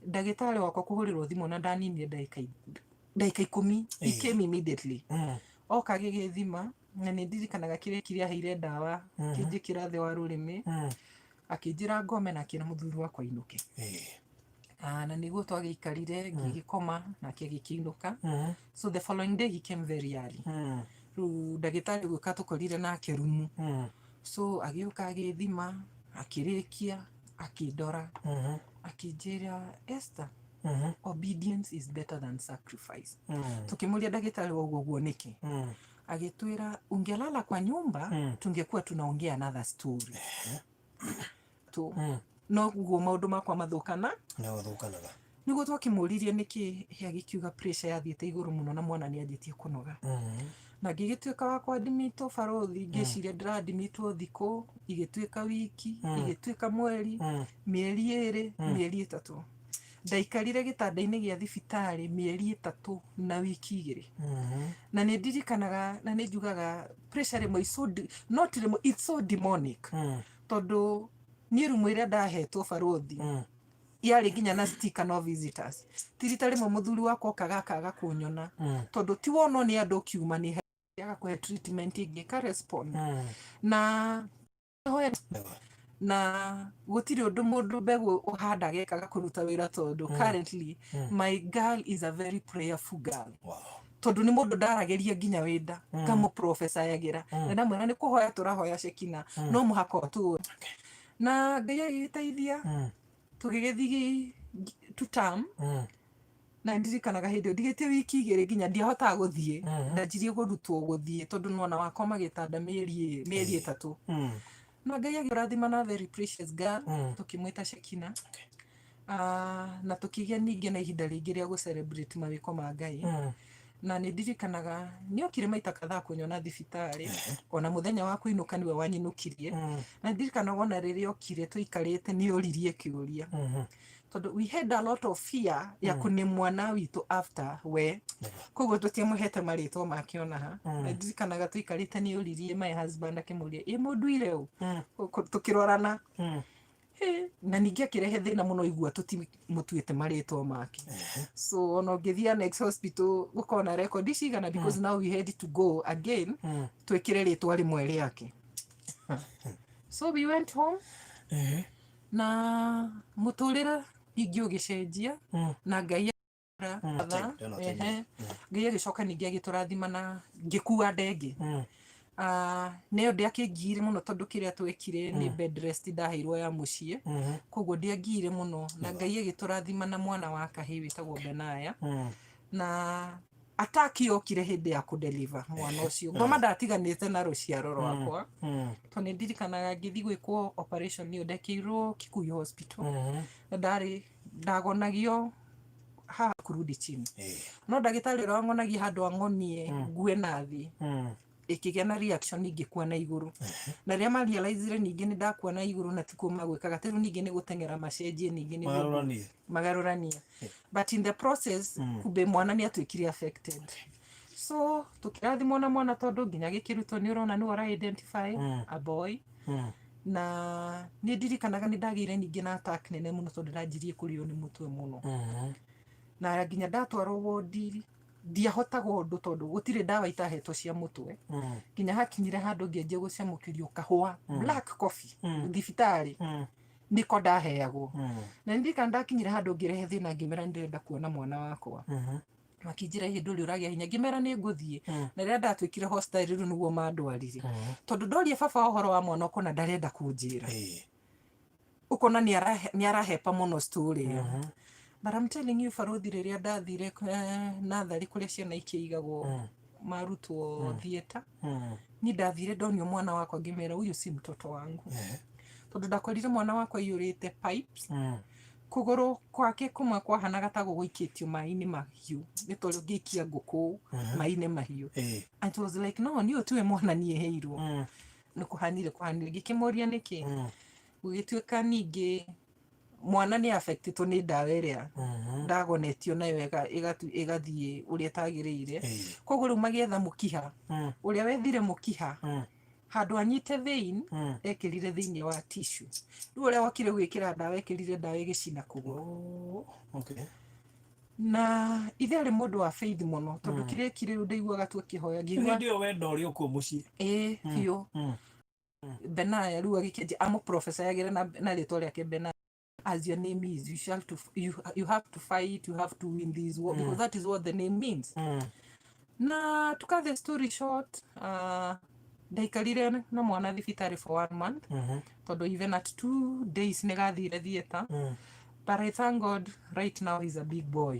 ndagĩtarĩ wakwa kũhũrĩrwo thimũ na ndaninire ndagĩka 10. He came immediately. Oka agĩgĩthima, na nĩ ndirikanaga kĩrĩa kĩrĩa aheire ndawa, kĩnjĩkĩra thĩ wa rũrĩmĩ, akĩnjĩra ngome na akĩra mũthuri wakwa ainũke. Ah, na nĩguo twagĩikarire, ngĩgĩkoma nake agĩkĩinũka. So the following day he came very early. Rĩu ndagĩtarĩ gũka tũkorire nake rumu. So agĩũka, agĩthima, akĩrĩkia, akĩndora, akĩnjĩra, "Esther, obedience is better than sacrifice." Tukĩmũria, "Ndagĩtarĩ, ũguo ũguo nĩkĩ?" Agĩtwĩra, "Ungelala kwa nyumba, tungekuwa tunaongea another story tu." Noguo maũndũ makwa mathũkana. Nĩ gũthũkanaga. Nĩguo twakĩmũririe nĩkĩ, agĩkiuga pressure yathiĩte igũrũ mũno na mwana nĩ anjĩtie kũnoga. Na ngĩgĩtuĩka wa kwadmitwo, barũthi. Ngĩciria ndĩradmitwo thikũ, igĩtuĩka wiki, igĩtuĩka mweri, mĩeri 2, mĩeri 3. Ndaikarire gĩtanda-inĩ gĩa thibitarĩ mĩeri 3 na wiki 2. Na nĩ ndirikanaga na nĩ njugaga pressure rĩmwe is so not rĩmwe, it's so demonic, tondũ niĩ rumu ĩrĩa ndahetwo, barũthi, yarĩ nginya na sticker, "No visitors". Ti rita rĩmwe mũthuri wakwa okaga akaga kũnyona, tondũ ti wonwo nĩ andũ ũkiuma nĩ agakũhe treatment ĩngĩ ĩka respond na hoya na gũtirĩ ũndũ mũndũ mbegũ ũhandaga ĩkaga kũruta wĩra, tondũ currently my girl is a very prayerful girl, tondũ nĩ mũndũ ndaragĩria nginya wĩnda ngamũprofesayagĩra na ndamwĩra nĩ kũhoya tũrahoya Shekina, no mũhaka ũtũũre. Na Ngai agĩgĩteithia, tũgĩgĩthiĩ to term. Na ndirikanaga hĩndĩ ĩyo ndigĩtie wiki 2 nginya ndiahotaga gũthiĩ. Ndanjirie kũrutwo gũthiĩ tondũ nĩwona wakoma gĩtanda mĩeri 3. Na Ngai agĩrathima na very precious girl, tũkĩmwĩta Shekina. Ah, na tũkĩgĩa ningĩ na ihinda rĩngĩ rĩa gũ celebrate mawĩko ma Ngai. Na nĩ ndirikanaga nĩ okire maita kadhaa kũnyona thibitarĩ, ona mũthenya wa kũinũka nĩwe wanyinũkirie. Na ndirikanaga ona rĩrĩa okire tũikarĩte nĩ oririe kĩũria, tondũ we had a lot of fear ya kũnĩ mwana witũ after we, koguo tũtiamũhete marĩtwa make ona ha. Na ndirikanaga tũikarĩte nĩ oririe my husband, akĩmũria, "Ĩ mũnduire ũ?" Tũkĩrorana. Hĩ, na ningĩ akĩrehe thĩna mũno igua tũtimũtuĩte marĩtwa make. So ona ũngĩthiĩ Annex Hospital gũkorwo na record cigana, because now we had to go again twĩkĩre rĩtwa rĩmwe rĩake. So we went home na mũtũrĩre ningĩ ũgĩcenjia na Ngai tha. 10 or 10. Ehe. Ngai agĩcoka ningĩ agĩtũrathima na ngĩkua ndenge. Ah, nĩyo ndĩakĩngiire mũno, tondũ kĩrĩa twekire nĩ bed rest ndaheirwo ya mũciĩ, koguo ndĩangiire mũno. Na Ngai agĩtũrathima na mwana wa kahĩĩ wĩtagwo Benaya. Na attack yokire hĩndĩ ya kũdeliver mwana ũcio. Ngoma ndatiganĩte na rũciaro rwakwa, tondũ nĩ ndirikanaga ngĩthiĩ gwĩkwo operation ĩyo ndekĩirwo Kikuyu Hospital, na ndarĩ ndagonagio haha kurudi chini, no ndagĩtarĩ ũrĩa wangonagia handũ ang'onie ngue na thĩ, ĩkĩgĩa na reaction, ingĩkua na igũrũ. Na rĩrĩa marealizire ningĩ nĩ ndakua na igũrũ na tikuo magwĩkaga rĩu, ningĩ nĩ gũteng'era macenjie ningĩ nĩguo Magarũranie. Magarũranie, but in the process kumbe mwana nĩ atuĩkire affected. So tũkĩrathimwo na mwana, tondũ nginya gĩkĩrutwo nĩ ũrona nĩwe ũra identify a boy. Na nĩ ndirikanaga nĩ ndagĩire ningĩ na attack nene mũno, tondũ ndanjirie kũrĩo nĩ mũtwe mũno, na nginya ndatwarwo wondi ndiahotaga ũndũ, tondũ gũtirĩ ndawa itahetwo cia mũtwe. Nginya hakinyire handũ ngĩanjia gũcamũkĩrio kahũa, black coffee, thibitarĩ nĩko ndaheagwo. Na ndirikana ndakinyire handũ ngĩrehe thĩna, ngĩmera ndĩrenda kuona mwana wakwa. Makĩnjĩra hĩndĩ ũrĩa ũragĩa hinya, ngĩmera nĩ ngũthiĩ. Na rĩrĩa ndatuĩkire hostile rĩu nĩguo mandwarire, tondũ ndoria baba ũhoro wa mwana ũkona ndarenda kũnjĩra, ũkona nĩ arahepa mũno story ĩyo. But I'm telling you, barũthi, rĩrĩa ndathire natharĩ kũrĩa ciana ikĩigagwo marutwo theatre, ni ndathire ndonio mwana wakwa, ngĩmera huyu si mtoto wangu, tondũ ndakorire mwana wakwa aiyũrĩte pipes. Kũgũrũ kwake kũmwe kwahanaga ta gũgũikĩtio maĩ-inĩ mahiũ, nĩ ta ũrĩa ũngĩikia ngũkũ maĩ-inĩ mahiũ. And it was like, no, niĩ ũyũ tiwe mwana niĩ heirwo. Nĩ kũhanire kũhanire, ngĩkĩmũria nĩkĩ. Gũgĩtuĩka ningĩ mwana nĩ affectĩtwo nĩ ndawa ĩrĩa ndagonetio nayo, ĩgathiĩ ũrĩa ĩtagĩrĩire. Koguo rĩu magĩetha mũkiha ũrĩa wethire mũkiha handũ anyite vein, ekĩrire thĩinĩ wa tissue. Rĩu ũrĩa wokire gwĩkĩra ndawa, ekĩrire ndawa ĩgĩcina kũgũrũ. Oh, okay. Na ithe arĩ mũndũ wa faith mũno, tondũ kĩrĩa ekire rĩu ndaiguaga tu akĩhoya, ngĩigua Hĩndĩ ĩyo wendo ũrĩ okuo mũciĩ. Ĩĩ, biũ. Benaya rĩu agĩkĩanjia amũprofesayagĩra na rĩtwa rĩake Benaya, "As your name is, you shall to you have to fight, you have to win this war," because that is what the name means. Na to cut the story short, ndaikarire na mwana thibitarĩ for one month, tondũ even at 2 days nĩ gathire theatre. But I thank God, right now he's a big boy.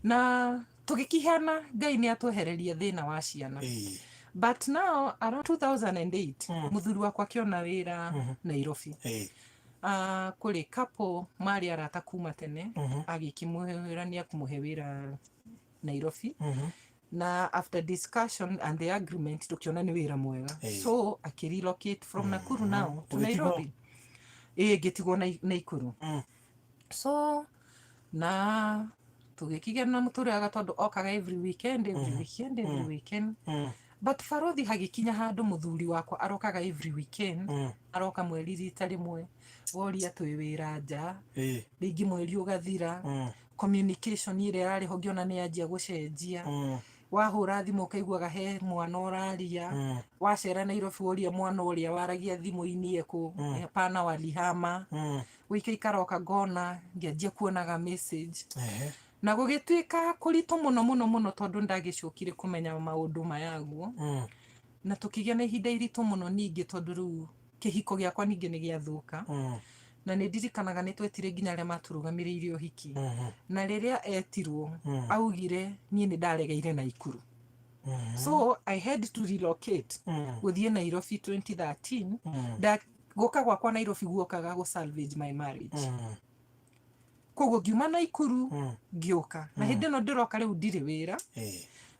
Na tũgĩkĩhana Ngai nĩ atwehereria thĩna wa ciana. But now around 2008, mũthuri wakwa akĩona wĩra Nairobi. Kũrĩ couple marĩ arata kuma tene, agĩkĩmwĩra nĩ akũmũhe wĩra Nairobi. Na after discussion and the agreement, tukiona nĩ wĩra mwega. So akĩrelocate from Nakuru now to Ũgĩtigwo? Nairobi. Ĩĩ, ngĩtigwo Naikuru. So na tũgĩkĩgĩa na mũtũrĩre tondũ okaga every weekend, every weekend, every weekend. But barothi, hagĩkinya handũ mũthuri wakwa arokaga every weekend, aroka mweri rita rĩmwe, woria twĩ wĩra nja, rĩngĩ mweri ũgathira. Communication ĩrĩa ĩrarĩ ho ngĩona nĩ yanjia gũcenjia. Wahũra thimũ ũkaiguaga he mwana ũraria. Wacera Nairobi, woria mwana ũrĩa waragia thimũ-inĩ ekũ. Hapana, walihama. Gũikaikara oka ngona ngĩanjia kuonaga message na gũgĩtuĩka kũritũ mũno mũno mũno, tondũ ndagĩcokire kũmenya maũndũ mayaguo. Na tũkĩgĩa na ihinda iritũ mũno ningĩ, tondũ rĩu kĩhiko gĩakwa ningĩ nĩ gĩathũka. Na nĩ ndirikanaga nĩ twetire nginya arĩa matũrũgamĩrĩire ũhiki. Na rĩrĩa etirwo, augire niĩ nĩ ndaregeire Naikuru. So I had to relocate gũthiĩ Nairobi 2013. Gũka gwakwa Nairobi guokaga gũ salvage my marriage. Koguo ngiuma Naikuru, ngĩũka, na hĩndĩ ĩno ndĩroka rĩu ndirĩ wĩra.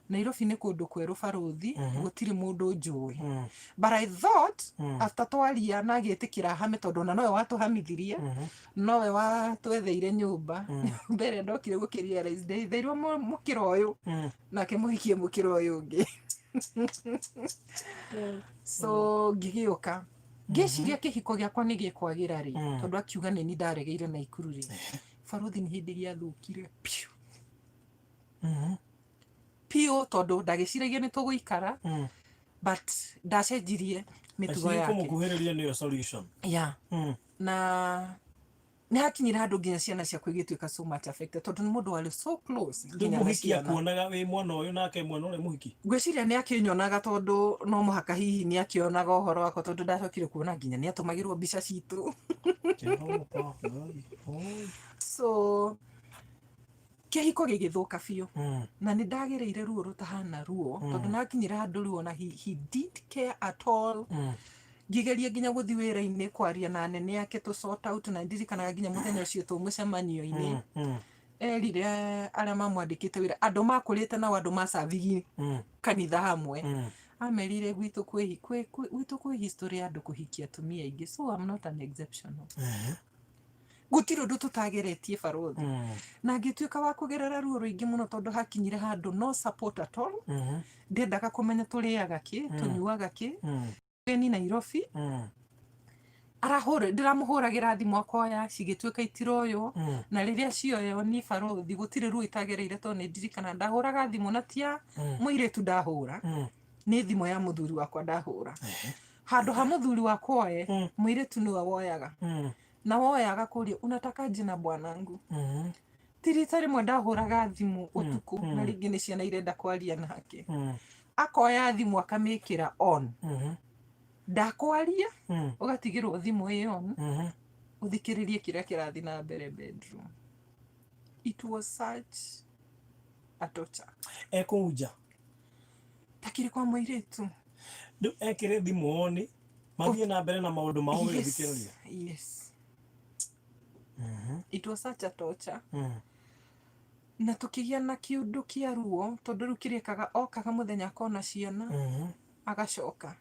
Nairobi nĩ kũndũ kwerũ barũthi, gũtirĩ mũndũ njũĩ. But I thought after twaria na agĩtĩkĩra hame, tondũ ona nowe watũhamithirie, nowe watwetheire nyũmba mbere, ndokire gũkĩrealize ndetheirwo mũkĩra ũyũ nake mũhikie mũkĩra ũyũ ũngĩ. So ngĩgĩũka ngĩciria kĩhiko gĩakwa nĩ gĩkwagĩra rĩ, tondũ akiuga nĩ ni ndaregeire Naikuru rĩ. Barothi, nĩ hĩndĩ gĩathũkire piũ piũ, tondũ ndagĩciragia nĩ tũgũikara, but ndacenjirie mĩtugo Aciari yake. Kũmũkuhĩrĩria nĩyo solution. Yeah. Na nĩ hakinyire handũ nginya ciana ciakwa igĩtuĩka so much affected, tondũ nĩ mũndũ warĩ so close Rĩu nginya na mũhiki ciana. Akuonaga wĩ mwana ũyũ nake mwana ũrĩa mũhiki? Ngwĩciria nĩ akĩnyonaga, tondũ no mũhaka hihi nĩ akĩonaga ũhoro wakwa, tondũ ndacokire kuona nginya nĩ atũmagĩrwo mbica citũ. Jehova Ngai. Oi. So kĩhiko gĩgĩthũka biũ. Na nĩ ndagereire ruo rũtahana ruo, tondũ nakinyire handũ ruo na he didn't care at all. Ngĩgeria nginya gũthiĩ wĩra-inĩ kwaria na anene ake to sort out, na ndirikanaga nginya mũthenya ũcio tũ mũcemanio-inĩ, erire arĩa mamwandĩkĩte wĩra, andũ makũrĩte nao, andũ macabigi kanitha hamwe, amerire gwitũ kwĩ history ya andũ kũhikia atumia aingĩ, so I'm not an exceptional. Gũtirĩ ũndũ tũtageretie barothi. Na ngĩtuĩka wa kũgerera ruo rũingĩ mũno, tondũ hakinyire handũ no support at all. Ndendaga kũmenya tũrĩaga kĩ, tũnyuaga kĩ. Ni Nairobi arahũra, ndĩramũhũragĩra thimũ akoya, cigĩtuĩka itiroywo. Na rĩrĩa cioywo, ni barothi gũtirĩ ruo itagereire, tondũ nĩ ndirikana ndahũraga thimũ na tia mũirĩtu ndahũra, nĩ thimũ ya mũthuri wakwa ndahũra. Handũ ha mũthuri wakwa oe, mũirĩtu nĩwe woyaga. Na woyaga kũria, "Unataka jina bwanangu?" Ti rita rĩmwe ndahũraga thimũ ũtukũ, na rĩngĩ nĩ ciana irenda kwaria nake, akoya thimũ akamĩkĩra on, ndakwaria. Ũgatigĩrwo thimũ ĩ on, ũthikĩrĩrie kĩrĩa kĩrathiĩ na mbere bedroom. It was such a torture. Ekũu nja? Takĩrĩ kwa mũirĩtu. Rĩu ekĩre thimũ oni mathiĩ na mbere na maũndũ mao Yes, gũgĩthikĩrĩria? yes, it was such a torture. Na tũkĩgĩa na kĩũndũ kĩa ruo, tondũ rĩu kĩrĩkaga okaga mũthenya akona ciana, agacoka.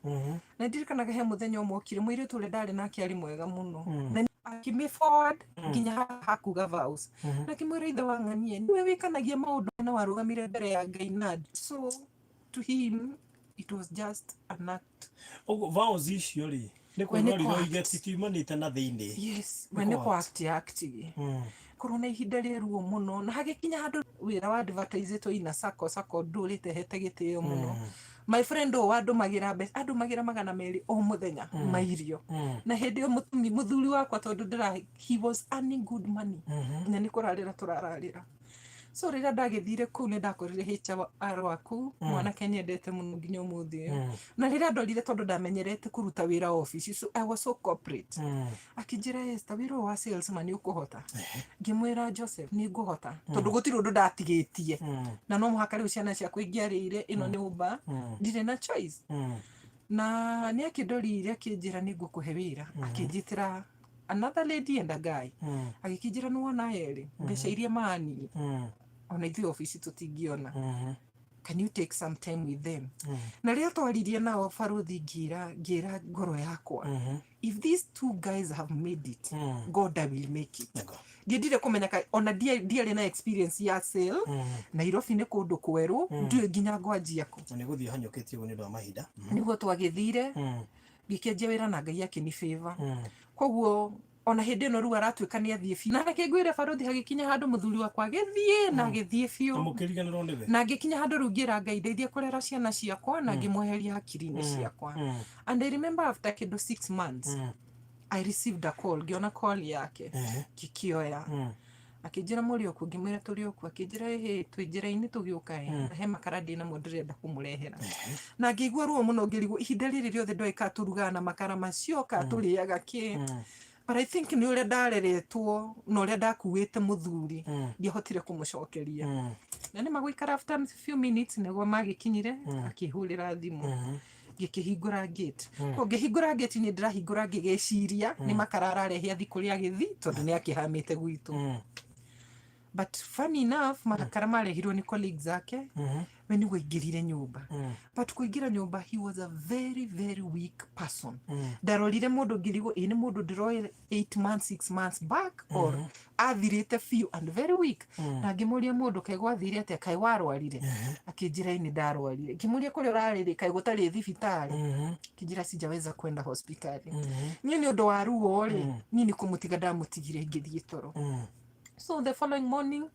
Na ndirikanaga he mũthenya ũmwe okire, mũirĩtu ũrĩa ndarĩ nake arĩ mwega mũno, na akĩmĩ forward nginya hakuga vows, na akĩmwĩra, "Ithe wa ng'anie nĩwe wĩkanagia maũndũ na warũgamire mbere ya Ngai." Na so to him it was just an act. Ũguo vows icio rĩ, nĩ We nĩ kwĩrorire kũ-act. oige titiumanĩte na thĩinĩ? Yes, we nĩ kũ-act. Kũ act korwo na ihinda rĩa ruo mũno, na hagĩkinya handũ wĩra wa advertisĩtwo ina sacco sacco ndũrĩte hete gĩtĩo mũno. My friend ũyũ wandũmagĩra mbeca, andũmagĩra 200 o mũthenya ma irio. Na hĩndĩ ĩyo mũthuri wakwa, tondũ ndĩra he was earning good money, na nĩ kũrarĩra tũrararĩra. So rĩrĩa ndagĩthire kũu, nĩ ndakorire HR waku, mwanake nyendete mũno nginya ũmũthĩ ũyũ. Na rĩrĩa ndorire, tondũ ndamenyerete kũruta wĩra office, so I was so corporate, akĩnjĩra, "Esther, wĩra ũyũ wa salesman nĩ ũkũhota?" Ngĩmwĩra, "Joseph, nĩ ngũhota," tondũ gũtirĩ ũndũ ndatigĩtie, na no mũhaka rĩu ciana ciakwa ingĩarĩire ĩno nyũmba, ndirĩ na choice. Na nĩ akĩndorire, akĩnjĩra, "Nĩ ngũkũhe wĩra." Akĩnjĩtĩra another lady and a guy, agĩkĩnjĩra, "Nĩ wona erĩ mbeca iria maani, ona ithuĩ obici tũtingĩona." Can you take some time with them? Na rĩrĩa twaririe nao, baruthi, ngĩra ngoro yakwa, if these two guys have made it, God, I will make it. Ndiendire kũmenya ona ndiarĩ na experience ya sale. Nairobi nĩ kũndũ kwerũ, ndiũĩ nginya ngwanjia kũ. Na nĩ gũthiĩ hanyũkĩtie ũguo nĩ ũndũ wa mahinda. Nĩguo twagĩthire, ngĩkĩanjia wĩra na Ngai akĩni favor. Koguo ona hĩndĩ ĩno rĩu aratuĩka nĩ athiĩ biũ, na reke ngwĩre, baruthi, hagĩkinya handũ mũthuri wakwa agĩthiĩ na agĩthiĩ Na biũ. Mũkĩriganĩrwo nĩwe. Na ngĩkinya handũ rĩu ngĩra Ngai ndeithie kũrera ciana ciakwa na ngĩmweheria hakiri-inĩ ciakwa. And I remember after kĩndũ 6 months, I received a call. Ngĩona call yake, ngĩkĩoya. Akĩnjĩra, "Mũrĩ okuo?" Ngĩmwĩra, "Tũrĩ okuo." Akĩnjĩra, "Ĩhĩ, twĩ njĩra-inĩ tũgĩũka ĩ, na he makara ndĩ namo ndĩrenda kũmũrehera." Na ngĩigua ruo mũno, ngĩrigwo ihinda rĩrĩ rĩothe ndoĩ ka tũrugaga na makara macio, ka tũrĩaga kĩ. But I think nĩ ũrĩa ndareretwo na ũrĩa ndakuĩte mũthuri, ndiahotire kũmũcokeria. Na nĩ magũikara, after few minutes nĩguo magĩkinyire. Akĩhũrĩra thimũ, ngĩkĩhingũra gate. Ko ngĩhingũra gate, niĩ ndĩrahingũra ngĩgĩciria nĩ makara ararehe athi kũrĩa agĩthi, tondũ nĩ akĩhamĩte gwitũ. But funny enough, makara marehirwo nĩ colleagues ake. We nĩguo aingĩrire nyũmba, but kũingĩra nyũmba, he was a very, very weak person. Ndarorire mũndũ ngĩrigwo, ĩ nĩ mũndũ ndĩroĩ 8 months, 6 months back, or athirĩte biũ and very weak. Na ngĩmũria, "Mũndũ, kaĩ gwathire atĩa? Kaĩ warwarire?" Akĩnjĩra, "Ĩ, nĩ ndarwarire." Ngĩmũria, "Kũrĩa ũrarĩrĩ kaĩ gũtarĩ thibitarĩ?" Akĩnjĩra, "Sijaweza kwenda hospitali." Niĩ nĩ ũndũ wa ruo rĩ, niĩ nĩ kũmũtiga ndamũtigire, ngĩthiĩ toro. So the following morning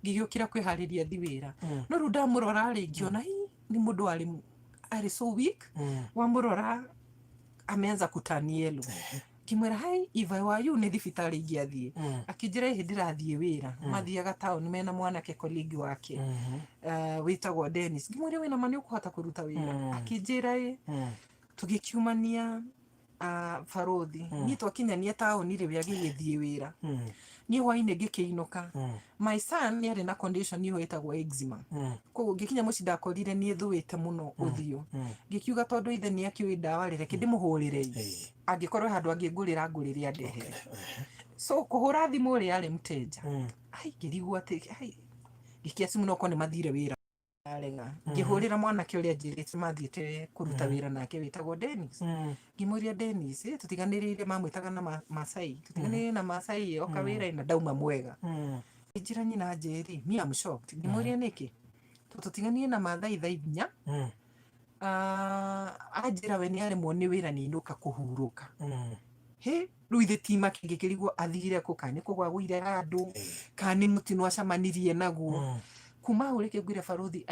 ngĩgĩũkĩra kwĩharĩria thi wĩra, no rĩu ndamũrora rĩ, ngĩona hi nĩ mũndũ arĩ so weak. Wamũrora ameanza kuturn yellow. Ngĩmwĩra, "Hai, if I were you, nĩ thibitarĩ ingĩathiĩ." Akĩnjĩra, "Ĩhĩ, ndĩrathiĩ wĩra." Mathiaga taũni mena mwanake colleague wake wĩtagwo Dennis. Ngĩmwĩra, "Wĩna ma nĩ ũkũhota kũruta wĩra?" Akĩnjĩra, "Ĩ." Tũgĩkiumania, barothi, niĩ twakinyania taũni rĩ, we agĩgĩthiĩ wĩra, niĩ hwainĩ ngĩkĩinũka. My son nĩ arĩ na condition ĩyo ĩtagwo eczema. Koguo ngĩkinya mũciĩ ndakorire nĩ ĩthũĩte mũno ũthiũ. Ngĩkiuga tondũ ithe nĩ akĩũĩ ndawa rĩ, reke ndĩmũhũrĩre angĩkorwo he handũ angĩngũrĩra, ngũrĩre andehere. So kũhũra thimũ rĩ, yarĩ mteja. Ai, ngĩrigwo atĩ ai, ngĩkia simu, no korwo nĩ mathire wĩra arega. Ngĩhũrĩra mwanake ũrĩa njĩrĩte mathiĩte kũruta wĩra nake wĩtagwo Dennis. Ngĩmũria, "Dennis, tũtiganĩrĩire," mamwĩtaga na Masai, "tũtiganĩrĩire na Masai oka wĩra na ndauma mwega." Njĩra, "Nyina Njeri, me am shocked." Ngĩmũria, "Nĩkĩ?" "Tondũ tũtiganĩire na Mathai thaa 4. Ah, anjĩra we nĩ aremwo nĩ wĩra, nĩ inũka kũhurũka." Hĩ, rĩu ithe tima kĩngĩkĩrigwo athire kũ, kana nĩ kũgwa agũire handũ, kana nĩ mũtino acemanirie naguo. Kuma hau rĩke ngwĩre, barothi,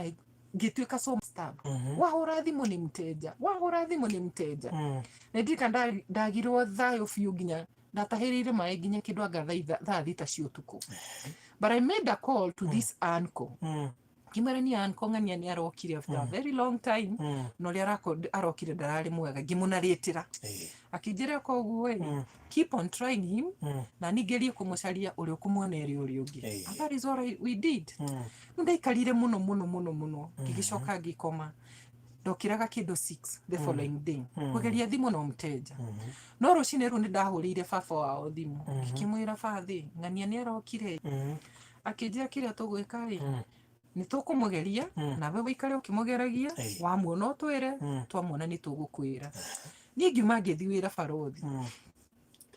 ngĩtuĩka so stab. Wahũra thimũ nĩ mteja, wahũra thimũ nĩ mteja. Na ndirikana ndagirwo thayũ biũ nginya ndatahĩrĩire maĩ nginya kĩndũ anga thaa 6 cia ũtukũ. But I made a call to this uncle. Ngĩmwĩra, "Niĩ uncle ng'ania nĩ arokire after a very long time, na ũrĩa arokire ndararĩ mwega." Ngĩmũnarĩtĩra. Akĩnjĩra, "Koguo ĩ, keep on trying him, na niĩ ngerie kũmũcaria, ũrĩa ũkũmuona ĩrĩ ũrĩa ũngĩ." And that is what we did. Nĩ ndaikarire mũno mũno mũno mũno, ngĩgĩcoka ngĩkoma. Ndokĩraga kĩndũ 6 the following day kũgeria thimũ no mteja. No rũcinĩ rũu nĩ ndahũrĩire baba wao thimũ, ngĩkĩmwĩra, "Bathĩ, ng'ania nĩ arokire." Akĩnjĩra, "Kĩrĩa tũgwĩka rĩ, nĩ tũkũmũgeria, nawe wĩikare ũkĩmũgeragia. Wamuona ũtwĩre, twamuona nĩ tũgũkwĩra." Niĩ ngiuma ngĩthiĩ wĩra. Barothi,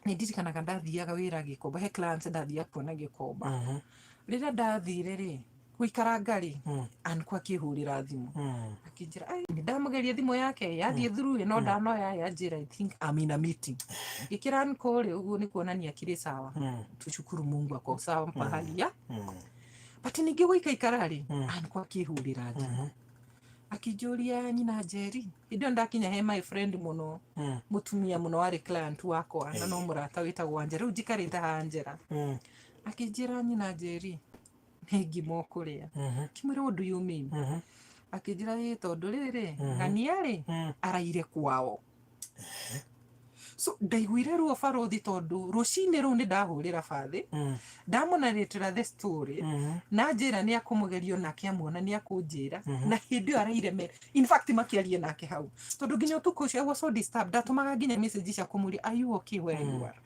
nĩ ndirikanaga ndathiaga wĩra Gĩkomba, he clients ndathiaga kuona Gĩkomba. Rĩrĩa ndathire rĩ, gũikaranga rĩ, uncle akĩhũrĩra thimũ, akĩnjĩra, "Ai, nĩ ndamũgeria thimũ yake yathiĩ through ĩ, no ndanoya yanjĩra, I think I'm in a meeting." Ngĩkĩra uncle rĩ, ũguo nĩ kuonania akĩrĩ sawa. Tushukuru Mungu ako sawa pahali ya. But ningĩ gũikaikara rĩ, uncle akĩhũrĩra thimũ, akĩnjũria, "Nyina Njeri?" Hĩndĩ ĩyo ndakinya he my friend mũno, mũtumia mũno warĩ client wakwa na no mũrata wĩtagwo Angela, rĩu njikarĩte ha Angela. Akĩnjĩra, "Nyina Njeri, nĩ ngima ũkũrĩa." Ngĩmwĩra, "What do you mean?" Akĩnjĩra, "Ĩ, tondũ rĩrĩ ng'ania rĩ araire kwao." So ndaiguire ruo, barothi, tondũ rũcinĩ rũu nĩ ndahũrĩra bathĩ, ndamũnarĩtĩra the story, na njĩra nĩ akũmũgeria nake amuona nĩ akũnjĩra. Na hĩndĩ ĩyo araire me in fact makĩaria nake hau, tondũ nginya ũtukũ ũcio I was so disturbed. Ndatũmaga nginya message cia kũmũria, "Are you okay where you are?"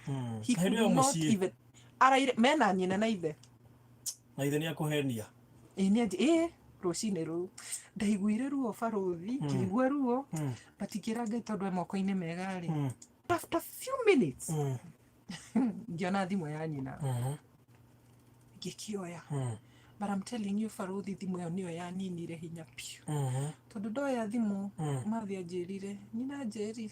He Hĩndĩ could ĩyo not mũciĩ. even araire mena nyina na ithe. Na ithe nĩ akũhenia. Ĩ, nĩ ĩĩ. Rũcinĩ rũu ndaiguire ruo, barũthi, ngĩigua ruo, but ngĩra Ngai tondũ e moko-inĩ mega rĩ. After few minutes ngĩona thimũ ya nyina, ngĩkĩoya. But I'm telling you, barũthi, thimũ ĩyo nĩyo yaninire hinya biũ, tondũ ndoya thimũ, mathi anjĩrire, "Nyina Njeri,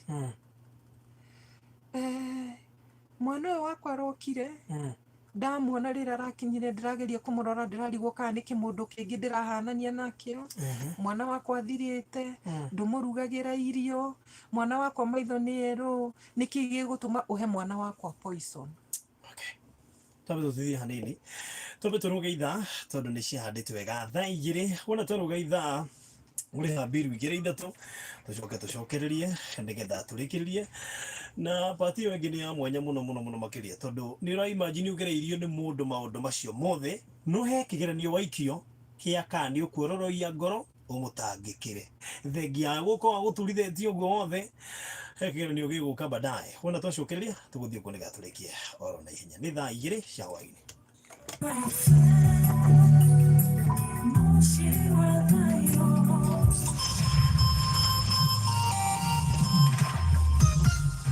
mwana ũyũ wakwa arokire, ndamuona rĩrĩa arakinyire, ndĩrageria kũmũrora, ndĩrarigwo kana nĩ kĩmũndũ kĩngĩ ndĩrahanania nakĩo. Mwana wakwa athirĩte, ndũmũrugagĩra irio, mwana wakwa maitho nĩ erũ, nĩkĩ gĩgũtũma ũhe mwana wakwa poison?" Okay. Twambe tũtithie hanini, twambe tũrũge ithaa tondũ nĩ ciahandĩte wega thaa 2. Wona twarũga ithaa ũrĩha mbiru igĩrĩ ithatũ, tũcoke tũcokererie nĩgetha tũrĩkĩrĩrie na pati ĩyo ĩngĩ. Nĩ ya mwanya mũno mũno mũno makĩria, tondũ nĩ ũra imagine ũgereirio nĩ mũndũ maũndũ macio mothe, no he kĩgeranio waikio kĩa kana nĩ ũkuororoia ngoro ũmũtangĩkĩre thengia ya gũkorwo agũturithĩtie ũguo wothe. He kĩgeranio gĩgũka baadaye. Wona twacokereria tũgũthiĩ ũguo nĩgetha tũrĩkie oro na ihenya. Nĩ thaa 2 cia hwaĩ-inĩ.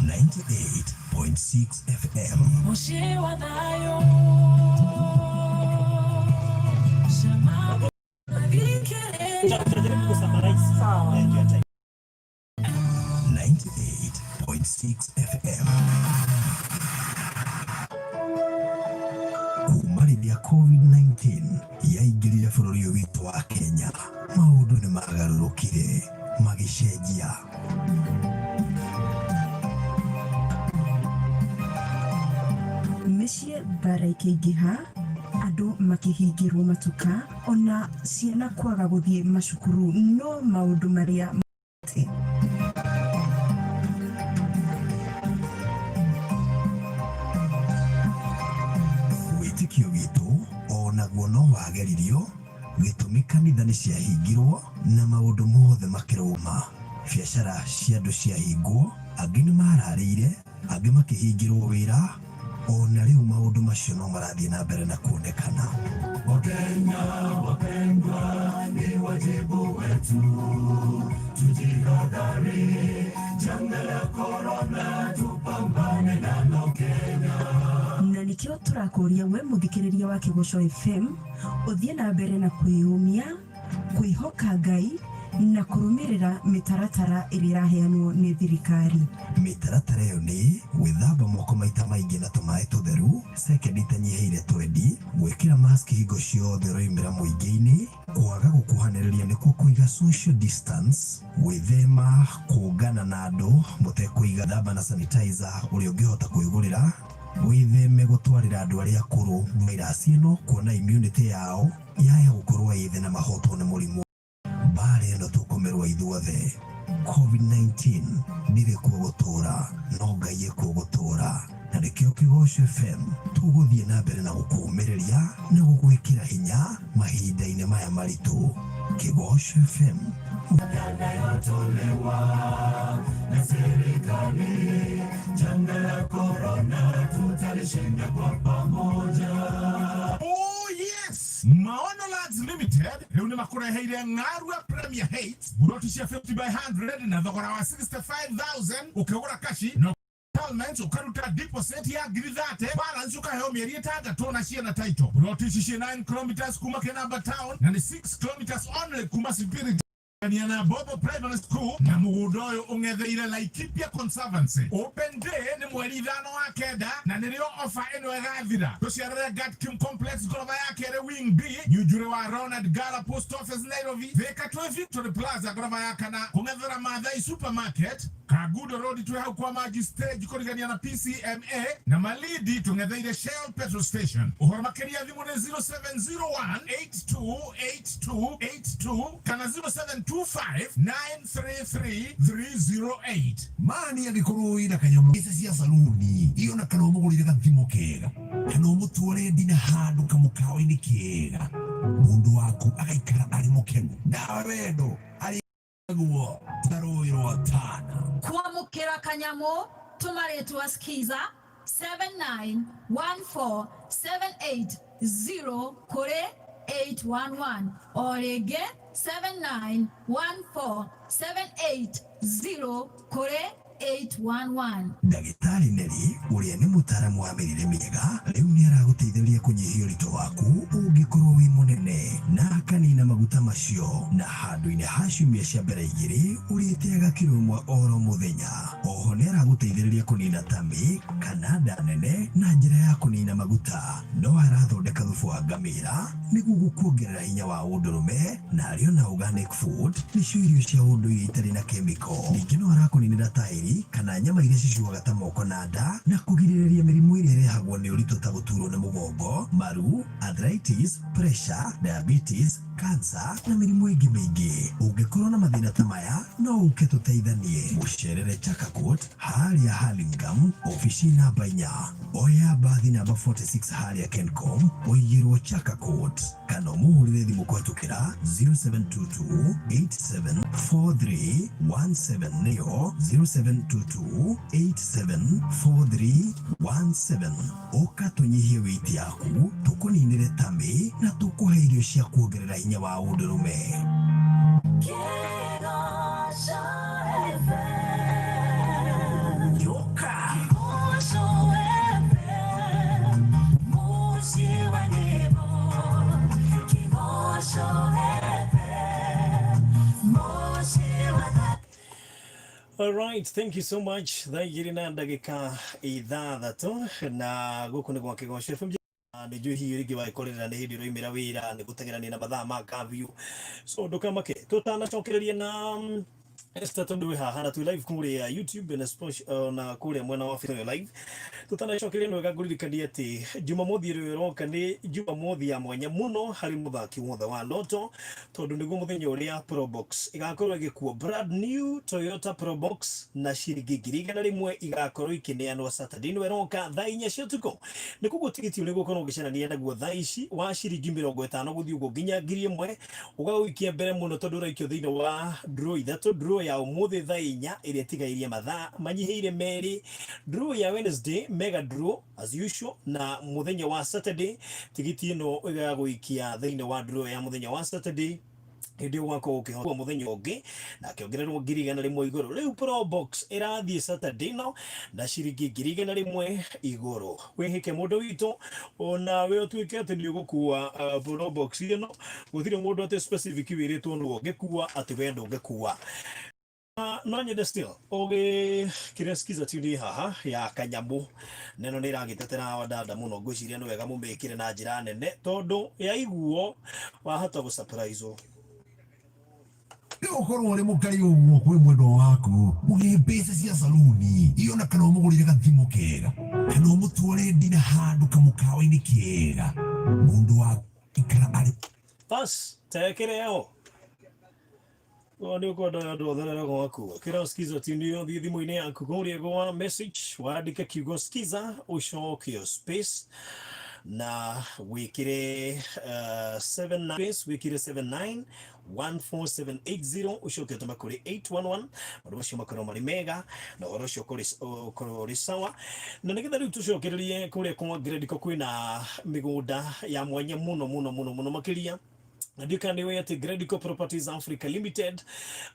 98.6 FM. Muciĩ wa thayũ, cama gĩkĩrĩria. Tunajaribu kusummarize. Sawa. Eh, juu ya time. 98.6 FM. Kuma rĩrĩa COVID-19 yaingĩrire bũrũri ũyũ witũ wa Kenya, maũndũ nĩ magarũrũkire magĩcenjia. Mĩciĩ mbara ikĩingĩha, andũ makĩhingĩrwo matuka, ona ciana kwaga gũthiĩ macukuru, no maũndũ marĩa atĩ Wĩtĩkio witũ onaguo no wageririo, gĩtũmi kanitha nĩ ciahingirwo na maũndũ mothe makĩrũma. Biacara cia andũ ciahingwo, angĩ nĩ mararĩire, angĩ makĩhingĩrwo wĩra. Ona rĩu maũndũ macio no marathiĩ na mbere na kuonekana. Wakenya wapendwa, ni wajibu wetu tujihadhari, janga la korona tupambane nalo Kenya. Na nikĩo tũrakũria we mũthikĩrĩria wa Kĩgoco FM ũthiĩ na mbere na kwĩyũmia, kwĩhoka Ngai na kũrũmĩrĩra mĩtaratara ĩrĩa ĩraheanwo nĩ thirikari. Mĩtaratara ĩyo nĩ gwĩthamba moko maita maingĩ na tũmaĩ tũtheru sekendi itanyihĩire 20, gwĩkĩra mask hingo ciothe ũroimĩra mũingĩ-inĩ, kwaga gũkuhanĩrĩria nĩkuo kũiga social distance, gwĩthema kũngana na andũ mũtekũiga, thamba na sanitizer ũrĩa ũngĩhota kwĩgũrĩra, wĩtheme gũtwarĩra andũ arĩa akũrũ virus ĩno kuona immunity yao yaya gũkorwo ĩ thĩ na mahotwo nĩ mũrimũ. Mbara ĩno tũkũmĩrũa ithuothe. COVID-19 ndĩrĩ kuo gũtũra, no Ngai ekuo gũtũra, na nĩkĩo Kĩgoco FM tũgũthiĩ na mbere na gũkũũmĩrĩria na gũgwĩkĩra hinya mahinda-inĩ maya maritũ. Kĩgoco FM. Yanayotolewa na serikali, janga la korona tutalishinda kwa pamoja. Oh yes! Maono Lads Limited rĩu nĩ makũreheire Ng'arua Premier Heights, buroti cia 50 by 100 na thogora wa 65,000 ũkĩgũra kashi na installments ũkaruta deposit ya ngiri 30, balance ũkaheo mĩeri 6 na ciana title. Buroti ici ciĩ 9 kilometers kuma Kinamba town na nĩ 6 kilometers only kuma Spirit na Bobo Primary School, na mũgũnda ũyũ ũng'etheire Laikipia Conservancy. Open day nĩ mweri 5 wa 9 na nĩrĩo offer ĩno ĩgathira. Tũciarĩre Gatkim Complex, ngoroba ya kerĩ, wing B, Nyunjure wa Ronald Gala Post Office, Nairobi. Thika twĩ Victory Plaza, ngoroba ya kana, kũng'ethera Mathai Supermarket. Kangundo Road twĩ hau kwa Maji Stage kũrigania na PCMA, na Malindi tũng'etheire Shell petrol station. Ũhoro makĩria thimũ nĩ 0701 828282 kana 0725 933 308. Mani angĩkorwo wĩna kanyamũ ici cia saluni iyo na kana ũmũgũrĩre gathimũ kega kana ũmũtware ndina handũ kamũkawa-inĩ kega, mũndũ waku agaikara arĩ mũkenu nawe wendo arĩ guo ta rũĩ rwa Tana. Kwamũkĩra kanyamũ, tũma rĩtwa skiza 7914780 kũrĩ 811 o rĩngĩ 7914780 kũrĩ 811. Ndagĩtarĩ Nelly ũrĩa nĩ mũtaaramu wa mĩrĩre mĩega rĩu nĩ aragũteithĩrĩria kũnyihia ũritũ waku ũngĩkorwo wĩ mũnene na akanina maguta macio na handũ-inĩ ha ciumia cia mbere igĩrĩ ũrĩteaga kiro ĩmwe oro mũthenya. Oho nĩ aragũteithĩrĩria kũnina tummy kana nda nene na njĩra ya kũnina maguta. No arathondeka thubu wa ngamĩra nĩguo gũkuongerera hinya wa ũndũrũme na arĩ ona organic food nĩcio irio cia ũndũire itarĩ na chemical. Ningĩ no arakũninĩra taĩri kana nyama iria cicuaga ta moko na nda na kũgirĩrĩria mĩrimũ ĩrĩa ĩrehagwo nĩ ũritũ ta gũturwo nĩ mũgongo, maru, arthritis, pressure, diabetes, cancer na mĩrimũ ĩngĩ mĩingĩ. Ũngĩkorwo na mathĩna ta maya no ũke tũteithanie. Mũcerere Chaka Court harĩa Hurlingham obici namba inya. Oya mbathi namba 46 harĩa Kencom ũigĩrwo Chaka Court kana ũmũhũrĩre thimũ kũhetũkĩra 0722 874317 nĩyo 0722 874317. Ũka tũnyihie weight yaku, tũkũninĩre tummy na tũkũhe irio cia kuongerera hinya wa ũndũrũme. Kĩgoco FM. Yoka. Kĩgoco FM. Mũciĩ wa nyĩmbo. Kĩgoco FM. Mũciĩ wa thayũ. All right, thank you so much. Thaa igĩrĩ na ndagĩka ithathatũ na gũkũ nĩ gwa Kĩgoco FM. Nĩ njũĩ hihi rĩngĩ wagĩkorerera nĩ hĩndĩ ũroimĩra wĩra nĩ gũteng'erania na mathaa ma curfew, so ndũkamake tũtanacokereria na Esther tondũ wĩ haha na twĩ live kũrĩa YouTube na na kũrĩa mwena wa Facebook live. Tũtanacokeria nĩ wega ngũririkanie atĩ Jumamothi ĩrĩa ĩroka nĩ Jumamothi ya mwanya mũno harĩ mũthaki wothe wa Lotto, tondũ nĩguo mũthenya ũrĩa Probox ĩgakorwo ĩgĩkuo, brand new Toyota Probox na ciringi 100,000 igakorwo ikĩneanwo Saturday ĩno ĩroka thaa 4 cia ũtukũ. Nĩ koguo tigiti ũrĩa ũgũkorwo ũgĩcarania naguo thaa ici wa ciringi 50 gũthiĩ ũguo nginya 1,000 ũgagũikia mbere mũno, tondũ ũraikio thĩinĩ wa draw ithatũ: draw ya ũmũthĩ thaa 4 ĩrĩa ĩtigairie mathaa manyihĩire merĩ, draw ya Wednesday, mega draw as usual, na mũthenya wa Saturday. Tigiti ĩno ĩgagũikia thĩinĩ wa draw ya mũthenya wa Saturday, hĩndĩ ĩyo gwakorwo ũkĩhotwo mũthenya ũngĩ na akĩongererwo 100,000 igũrũ. Rĩu Probox ĩrathiĩ Saturday no na ciringi 100,000 igũrũ. Wĩhĩke mũndũ witũ onawe ũtuĩke atĩ nĩ ũgũkua Probox ĩno. Gũtirĩ mũndũ atĩ specific wĩrĩtwo nĩwe ũngĩkua, atĩ we ndũngĩkua. No nyende still ũgĩkĩrĩa skiza tune haha ya kanyamũ na ĩno nĩ ĩragĩtetera wadada mũno. Ngwĩciria nĩ wega mũmĩkĩre na njĩra nene tondũ yaiguo wahota gũ surprise. Nĩ ũkorwo ũrĩ mũkari ũguo kwĩ mwendwa waku, mũhe mbeca cia saluni iyo na kana ũmũgũrĩre gathimũ kega kana ũmũtware ndina handũ kamũkawa-inĩ kega mũndũ wa ikara arĩ Bas tekĩre ĩyo. O nĩ ũkwenda andũ othe gwaku kĩra skiza tune ĩyo. Thiĩ thimũ-inĩ yaku kũrĩa gwa message, wandĩke kiugo skiza, ũcoke space na wĩkĩre 79 space, wĩkĩre 79 14780, ũcoke ũtũme kũrĩ 811. Maũndũ macio makorwo marĩ mega na ũhoro ũcio ũkorwo ũrĩ sawa. Na nĩgetha rĩu tũcokererie kũrĩa kwa Gredico, kwĩna mĩgũnda ya mwanya mũno mũno mũno mũno makĩria, na ndiũĩ kana nĩ ũĩ atĩ Gredico Properties Africa Limited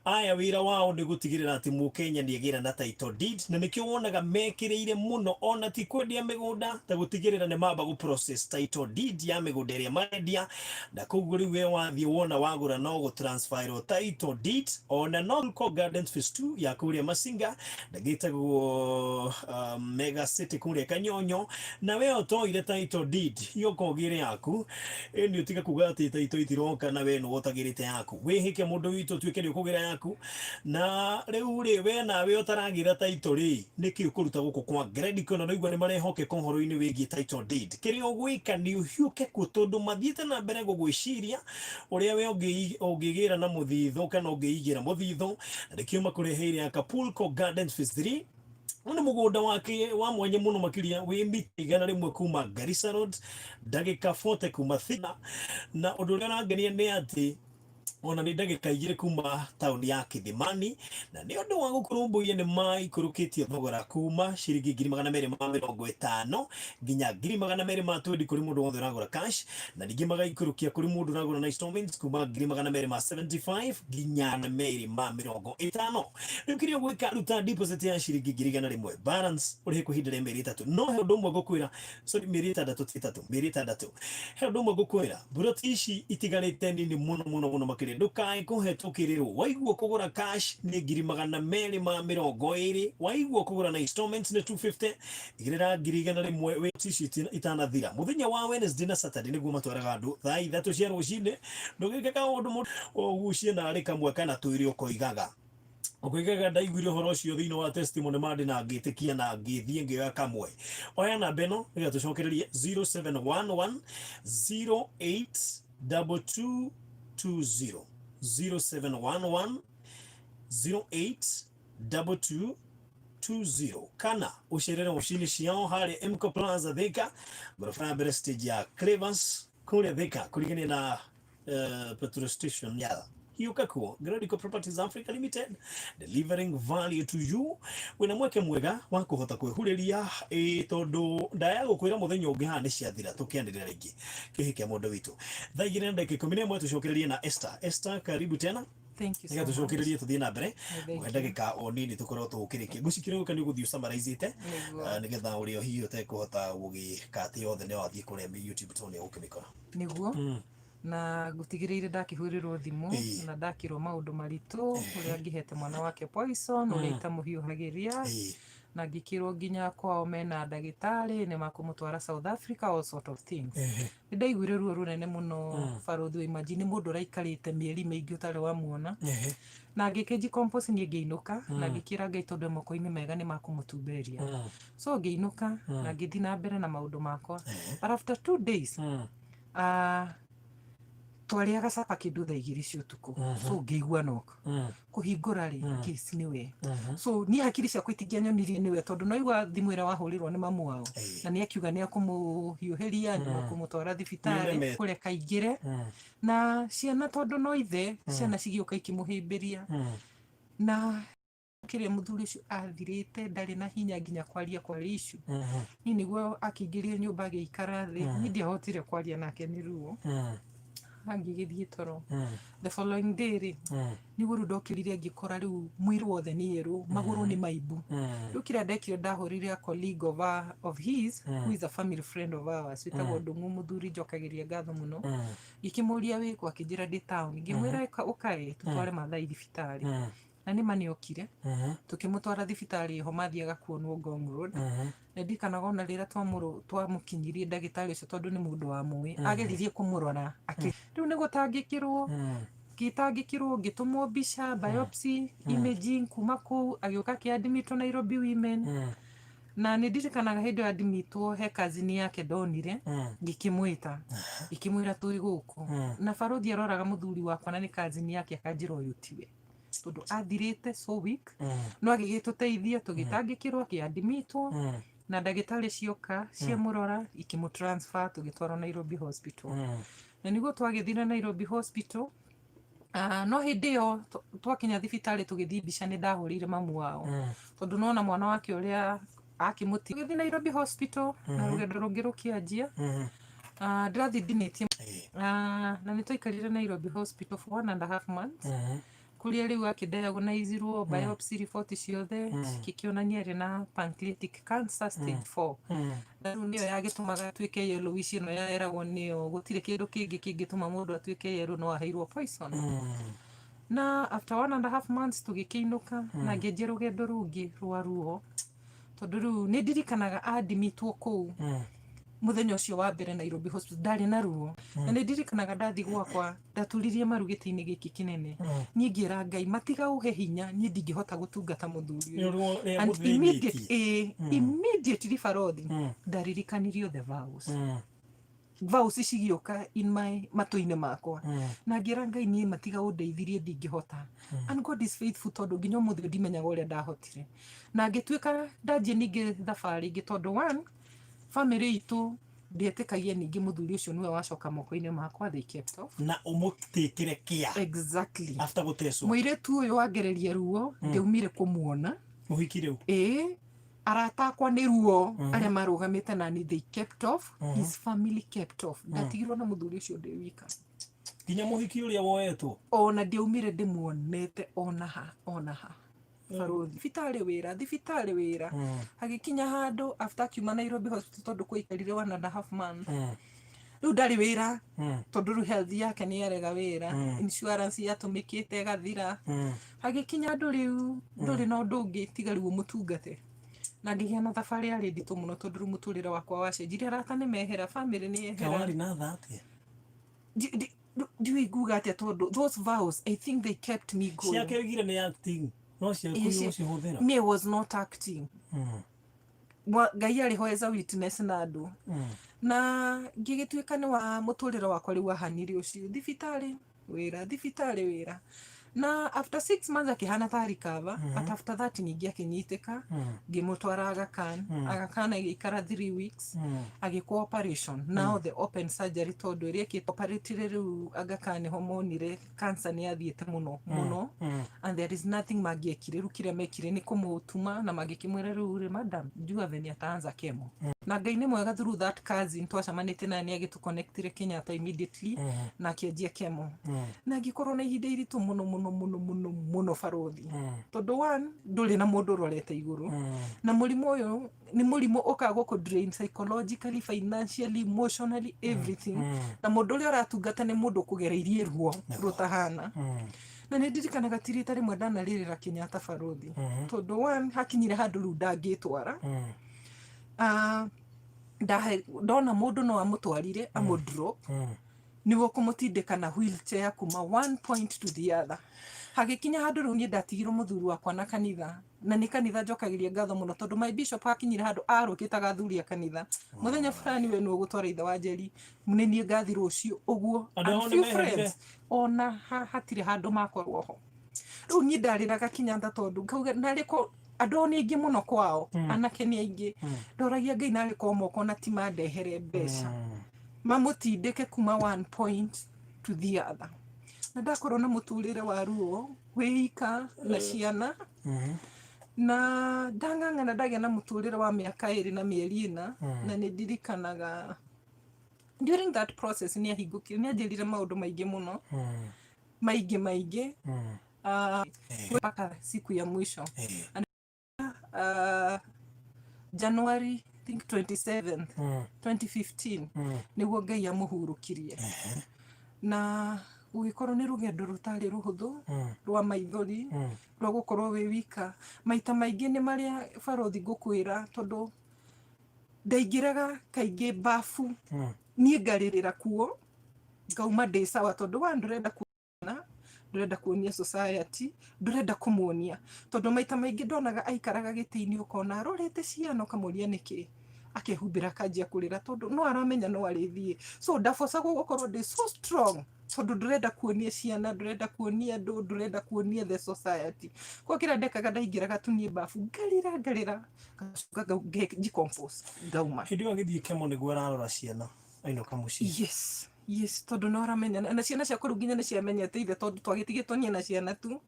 aya wĩra wao nĩ gũtigĩrĩra atĩ mũkenya nĩ agĩra na title deed, na nĩkĩo wonaga mekĩrĩire mũno ona ti kwendia mĩgũnda ta gũtigĩrĩra nĩ mamba gũ process title deed ya mĩgũnda ĩrĩa marendia. Na koguo rĩu we wathiĩ wona wagũra no gũ transferwo title deed. Ona no ko Gardens Phase 2 ya kũrĩa Masinga na gĩtagwo Mega City kũrĩa Kanyonyo, na we ũtoire title deed yoka ũgĩre yaku. Ĩni ũtige kuga atĩ title itiroka na we nĩwe ũtagĩrĩte yaku. Wĩhĩke mũndũ witũ ũtuĩke nĩ ũkũgĩra yaku. Na rĩu rĩ, we nawe ũtaragĩra title rĩ, nĩkĩ ũkũruta gũkũ kwa Gredico? Na naigua nĩ marehokeka ũhoro-inĩ wĩgiĩ title deed. Kĩrĩa ũgwĩka nĩ ũhiũke kuo, tondũ mathiĩte na mbere gũgwĩciria ũrĩa we ũngĩgĩra na mũthithũ kana ũngĩigĩra mũthithũ, na nĩkĩo makũreheire Acapulco Gardens Phase 3. Ũyũ nĩ mũgũnda wake wa mwanya mũno makĩria, wĩ mita 100 kuma Garissa Road, ndagĩka 40 kuma Thika. Na ũndũ ũrĩa ũrangenia nĩ atĩ Ona nĩ ndagĩka 2 kuma taũni ya Kithimani, na nĩ ũndũ wa gũkũrũmbũiya nĩ maikũrũkĩtie thogora kuma ciringi 250,000 nginya 220,000 kũrĩ mũndũ wothe ũragũra cash, na ningĩ magaikũrũkia kũrĩ mũndũ ũragũra na installments kuma 275,000 nginya 250,000. Rĩu kĩrĩa ũgwĩka, ruta deposit ya ciringi 100,000, balance ũrĩhe kwa ihinda rĩa mĩeri 3. No he ũndũ ũmwe ngũkwĩra, sorry, mĩeri 6 ti 3, mĩeri 6. He ũndũ ũmwe ngũkwĩra, mburoti ici itigarĩte nini mũno mũno mũno makĩria, ndũkae kũhetũkĩrĩrwo. Waigua kũgũra cash nĩ 220,000, waigua kũgũra na installments nĩ 250, igĩrĩra 100,000 wĩ ici itanathira. Mũthenya wa Wednesday na Saturday nĩguo matwaraga andũ thaa 3 cia rũcinĩ. Ndũgĩke kaũndũ mũndũ ũgucie narĩ kamwe kana twĩrĩ, ũkoigaga ũkoigaga ndaiguire ũhoro ũcio thĩinĩ wa testimony mande na ngĩtĩkia na ngĩthiĩ ngĩoya kamwe. Oya namba ĩno nĩgetha tũcokererie, 0711 082220, 0711 082220, kana ũcerere ofici ciao harĩa Mco Plaza Thika, ngoroba ya mbere, stage ya Clevers kũrĩa Thika, kũrigania na petrol station ya hiũka kuo. Gradico Properties Africa Limited, delivering value to you. Wĩna mweke mwega wa kũhota kwĩhurĩria ĩ tondũ ndaya gũkwĩra mũthenya ũngĩ haha nĩ ciathira, tũkĩanĩrĩra rĩngĩ kĩhĩ kĩa mũndũ witũ thaa 2:11. Tũcokererie na Esther. Esther, karibu tena. Thank you so nĩgetha much. Tũcokererie tũthiĩ na mbere. Thank he you. ndagĩka o nini tũkorwo tũkĩrĩkia ngũcikĩrĩ gũka nĩ ũgũthiĩ ũcamarizĩte Nĩguo. Nĩgetha ũrĩa hihi ũtekũhota gũgĩka atĩ yothe nĩ wathiĩ kũrĩa YouTube tondũ nĩ ũgũkĩmĩkora. Nĩguo, na ngũtigĩrĩire ndakĩhũrĩrwo thimũ na ndakĩrwo maũndũ maritũ, ũrĩa angĩhete mwana wake poison, ũrĩa itamũhiũhagĩria, na ngĩkĩrwo nginya kwao mena ndagĩtarĩ nĩ makũmũtwara South Africa, all sort of things. Nĩ ndaiguire ruo rũnene mũno, barũthi wa. Imagine mũndũ ũraikarĩte mĩeri mĩingĩ ũtarĩ wamuona. Na ngĩkĩnji compose niĩ ngĩinũka na ngĩkĩra Ngai tondũ e moko-inĩ mega nĩ makũmũtumberia. So ngĩinũka na ngĩthiĩ na mbere na maũndũ makwa, but after 2 days, twarĩaga capa kĩndũ thaa 2 cia ũtukũ, so ngĩigua knock. Kũhingũra rĩ, case nĩwe. So niĩ hakiri ciakwa itingĩanyonirie nĩwe tondũ noigua thimũ ĩrĩa wahũrĩrwo nĩ mamu wao na nĩ akiuga nĩ akũmũhiũhĩria, nĩ makũmũtwara thibitarĩ. Nĩũremete. Kũreka aingĩre na ciana tondũ no ithe, ciana cigĩũka ikĩmũhĩmbĩria na kĩrĩa mũthuri ũcio athirĩte, ndarĩ na hinya nginya kwaria kwarĩ issue. Niĩ nĩguo akĩingĩria nyũmba agĩikara thĩ, niĩ ndiahotire kwaria nake nĩ ruo, angĩgĩthiĩ toro. The following day rĩ, nĩguo rĩu ndokĩrire ngĩkora rĩu mwĩrĩ wothe nĩ yerũ, magũrũ nĩ maimbu. Rĩu kĩrĩa ndekire, ndahũrire a colleague of his who is a family friend of ours, wĩtagwo Ndũng'ũ, mũthuri njokagĩria ngatho mũno. Ngĩkĩmũria wĩkũ, akĩnjĩra ndĩ town. Ngĩmwĩra ũkae tũtware Mathai thibitarĩ, na nĩ ma nĩokire. Tũkĩmũtwara thibitarĩ ho mathiaga kuonwo Ngong Road. Na ndirikanaga ona rĩrĩa twamũkinyirie, ndagĩtarĩ ũcio tondũ nĩ mũndũ wa mũĩ ageririe kũmũrora rĩu nĩ gũtangĩkĩrwo ngĩtangĩkĩrwo, ngĩtũmwo mbica, biopsy, imaging. Kuma kũu agĩũka akĩadmitwo Nairobi Women. Na nĩ ndirikanaga hĩndĩ ĩyo admitwo he kazini yake ndonire, ngĩkĩmwĩta ngĩkĩmwĩra twĩ gũkũ, na barũthi aroraga mũthuri wakwa na nĩ kazini yake, akanjĩra ũyũ tiwe tondũ athirĩte so weak. No agĩgĩtũteithia, tũgĩtangĩkĩrwo, akĩadmitwo, na ndagĩtarĩ cioka ciamũrora ikĩmũ transfer, tũgĩtwarwo Nairobi Hospital. Na nĩguo twagĩthire Nairobi Hospital, no hĩndĩ ĩyo twakinya thibitarĩ tũgĩthiĩ mbica, nĩ ndahũrĩire mamu wao tondũ nona mwana wake ũrĩa akĩmũti. Tũgĩthiĩ Nairobi Hospital na rũgendo rũngĩ rũkĩanjia. Ndĩrathiĩ ndinĩtie. Na nĩ twaikarire Nairobi Hospital for 1.5 months, kũrĩa rĩu akĩdiagnoseirwo, biopsy report ciothe cikĩkĩonania arĩ na pancreatic cancer stage 4, na rĩu nĩyo yagĩtũmaga atuĩke yellowish. Ĩno yeragwo nĩyo, gũtirĩ kĩndũ kĩngĩ kĩngĩtũma mũndũ atuĩke yellow, no aheirwo poison. Na after 1.5 months tũgĩkĩinũka na ngĩanjia rũgendo rũngĩ rwa ruo, tondũ rĩu nĩ ndirikanaga admitwo kũu mũthenya ũcio wa mbere Nairobi Hospital ndarĩ na ruo, na nĩ ndirikanaga ndathi gwakwa ndaturirie maru gĩtĩ-inĩ gĩkĩ kĩnene, niĩ ngĩra Ngai matiga ũhe hinya, niĩ ndingĩhota gũtungata mũthuri Nĩ ũyũ. ũrĩa And mũthĩnĩtie. Immediately barothi ndaririkanirio the vows, vows cigĩũka in my matũ-inĩ makwa, na ngĩra Ngai niĩ matiga ũndeithirie, ndingĩhota. And God is faithful, tondũ nginya ũmũthĩ ndimenyaga ũrĩa ndahotire na ngĩtuĩka ndanjie ningĩ thabarĩ ĩngĩ, tondũ one family itũ Ndietĩkagia ningĩ mũthuri ũcio nĩwe wacoka moko-inĩ makwa, they kept off. Na ũmũtĩkĩre kĩa Exactly. After gũtecwo. Mũirĩtu ũyũ wangereria ruo, ndiaumire kũmuona. Mũhiki rĩu. Ĩĩ, arata akwa nĩ ruo arĩa marũgamĩte nani, they kept off. His family kept off. Ndatigirwo na mũthuri ũcio ndĩ wika. Nginya mũhiki ũrĩa woetwo. Ona ndiaumire ndĩmuonete ona ha, ona ha, barũthi. Thibitarĩ wĩra, thibitarĩ wĩra. Agĩkinya handũ after akiuma Nairobi Hospital, tondũ kwaikarire 1.5 month, rĩu ndarĩ wĩra, tondũ rĩu health yake nĩ yarega wĩra, insurance yatũmĩkĩte ĩgathira. Hagĩkinya andũ rĩu ndũrĩ na ũndũ ũngĩ tiga rĩu ũmũtungate. Na ngĩgĩa na thabarĩ yarĩ nditũ mũno, tondũ rĩu mũtũrĩre wakwa wacenjirie, arata nĩ mehera, family nĩ yehera. Kawarĩ na tha atĩa? Ndiũĩ nguga atĩa, tondũ those vows, I think they kept me going. Ciake oigire nĩ acting, no ciaku Yes, nĩ ũcihũthĩra. Me was not acting. Ngai arĩ ho as a witness na andũ. Na ngĩgĩtuĩka nĩ wa mũtũrĩre wakwa rĩu wahanire ũcio, thibitarĩ wĩra, thibitarĩ wĩra. Na after 6 months akĩhana ta recover, but after that ningĩ akĩnyitĩka. Ngĩmũtwara Aga Khan. Aga Khan agĩikara 3 weeks, agĩkwo operation, now the open surgery, tondũ ĩrĩa ĩkĩtwo operatire rĩu Aga Khan nĩho monire cancer nĩ yathiĩte mũno mũno and there is nothing mangĩekire. Rĩu kĩrĩa mekire nĩ kũmũtuma na magĩkĩmwĩra, "Rĩu rĩ, madam, jua venye ataanza chemo." Na Ngai nĩ mwega, through that cousin twacemanĩtie naye nĩ agĩtũconnectire Kenyatta immediately na akĩanjia chemo. Na ngĩkorwo na ihinda iritũ mũno mũno mũno mũno mũno, barũthi, tondũ one, ndũrĩ na mũndũ ũrorete igũrũ, na mũrimũ ũyũ nĩ mũrimũ ũkaga gũkũ drain psychologically, financially, emotionally, everything. Na mũndũ ũrĩa ũratungata nĩ mũndũ ũkũgereirie ruo rũtahana. Na nĩ ndirikanaga ti rita rĩmwe ndanarĩrĩra Kenyatta, barũthi, tondũ one, hakinyire handũ rĩu ndangĩtwara. Ah, ndona mũndũ no amũtwarire amũdrop nĩguo kũmũtindĩka na wheelchair kuma one point to the other. Hagĩkinya handũ rĩu niĩ ndatigirwo mũthuri wakwa na kanitha, na nĩ kanitha njokagĩria ngatho mũno, tondũ my bishop hakinyire handũ arũkĩte agathuri a kanitha, mũthenya fulani we nĩwe ũgũtwara ithe wa Njeri, nĩ niĩ ngathi rũciũ ũguo. Andũ And ao nĩ few meherire. friends ona hatirĩ handũ makorwo ho. Rĩu niĩ ndarĩraga Kenyatta, tondũ ngauga narĩ ko andũ ao nĩ aingĩ mũno kwao, anake nĩ aingĩ. Ndoragia Ngai narĩ ko moko na ti mandehere mbeca mamũtindĩke kuma one point to the other. Na ndakorwo na mũtũrĩre wa ruo wĩika na ciana, na ndang'ang'ana ndagĩa na mũtũrĩre wa mĩaka 2 na mĩeri 4. Na nĩ ndirikanaga during that process nĩ ahingũkire, nĩ anjĩrire maũndũ maingĩ mũno, maingĩ maingĩ. Ah, mpaka siku ya mwisho, January, I think 27th, 2015, nĩguo Ngai amũhurũkirie. Na gũgĩkorwo nĩ rũgendo rũtarĩ rũhũthũ, rwa maithori, rwa gũkorwo wĩ wika maita maingĩ. Nĩ marĩa, barũthi, ngũkwĩra, tondũ ndaingĩraga kaingĩ bafu niĩ ngarĩrĩra kuo, ngauma ndĩ sawa, tondũ wa ndũrenda kuona, ndũrenda kuonia society, ndũrenda kũmuonia, tondũ maita maingĩ ndonaga aikaraga gĩtĩ-inĩ, ũkona arorete ciana, ũkamũria nĩkĩ, akehumbĩra akanjia kũrĩra, tondũ no aramenya no arĩthiĩ. So ndabocagwo gũkorwo ndĩ so strong, tondũ ndũrenda kuonia ciana, ndũrenda kuonia andũ, ndũrenda kuonia the society. Kwa kĩrĩa ndekaga, ndaingĩraga tu niĩ bafu, ngarĩra ngarĩra, ngacoka njicompose, ngauma. Hĩndĩ ĩyo agĩthiĩ chemo nĩguo ararora ciana ainũka mũciĩ? Yes, tondũ nĩ ũramenya na ciana ciakwa rĩu nginya nĩ ciamenyete ithe, tondũ twagĩtigĩtwo niĩ na ciana tu.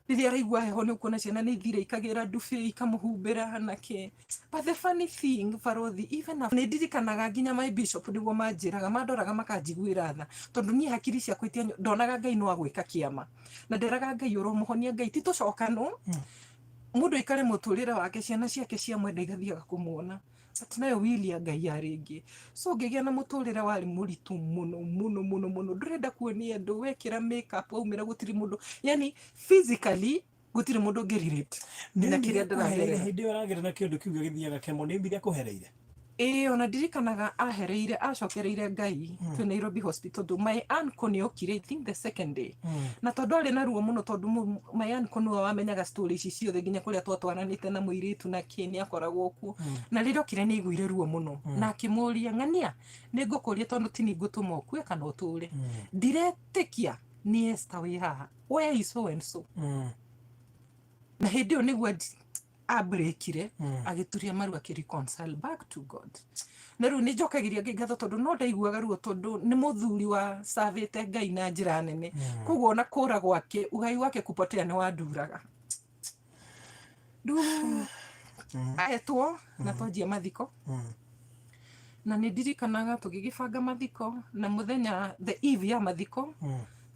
Rĩrĩa araigua heho, nĩ ũkuona ciana nĩ ithire ikagĩra ndubi ikamũhumbĩra na kĩ. But the funny thing, barũthi, even nĩ ndirikanaga nginya my bishop nĩguo manjĩraga, mandoraga makanjiguĩra tha, tondũ niĩ hakiri ciakwa itianyo ndonaga Ngai no agwĩka kĩama, na nderaga Ngai ũromũhonia, Ngai ti tũcokanwo, mũndũ aikare mũtũrĩre wake, ciana ciake ciamwenda igathiaga kũmuona. But nayo will ya Ngai yarĩ ĩngĩ. So ngĩgĩa na mũtũrĩre warĩ mũritũ mũno mũno mũno mũno. Ndũrenda kuonia andũ, wekĩra makeup waumĩra gũtirĩ mũndũ, yani physically gũtirĩ mũndũ ũngĩ relate na kĩrĩa ndĩragerera. Hĩndĩ ĩyo aragera na kĩũndũ kĩu gĩgĩthiaga chemo, nĩ oimire akũhereire? Ĩĩ, ona ndirikanaga ahereire, acokereire Ngai twĩ Nairobi Hospital, tondũ my uncle nĩ okire, I think the second day. Na tondũ arĩ na ruo mũno, tondũ my uncle nĩwe wamenyaga story ici ciothe, nginya kũrĩa twatwaranĩte na mũirĩtu na kĩ, nĩ akoragwo kuo. Na rĩrĩa okire nĩ aiguire ruo mũno na akĩmũria, "Ng'ania, nĩ ngũkũria, tondũ ti niĩ ngũtũma ũkue kana ũtũre, ndiretĩkia nĩ Esther wĩ haha. Where is so and so?" Na hĩndĩ ĩyo nĩguo abreakire agĩturia maru akĩ reconcile back to God. Na rĩu nĩ njokagĩria Ngai ngatho tondũ no ndaiguaga ruo tondũ nĩ mũthuri wa savĩte Ngai na njĩra nene. Koguo ona kũra gwake, uhai wake kupotea nĩ wanduraga. Rĩu aetwo na twanjia mathiko. Na nĩ ndirikanaga tũgĩgĩbanga mathiko na mũthenya the eve ya mathiko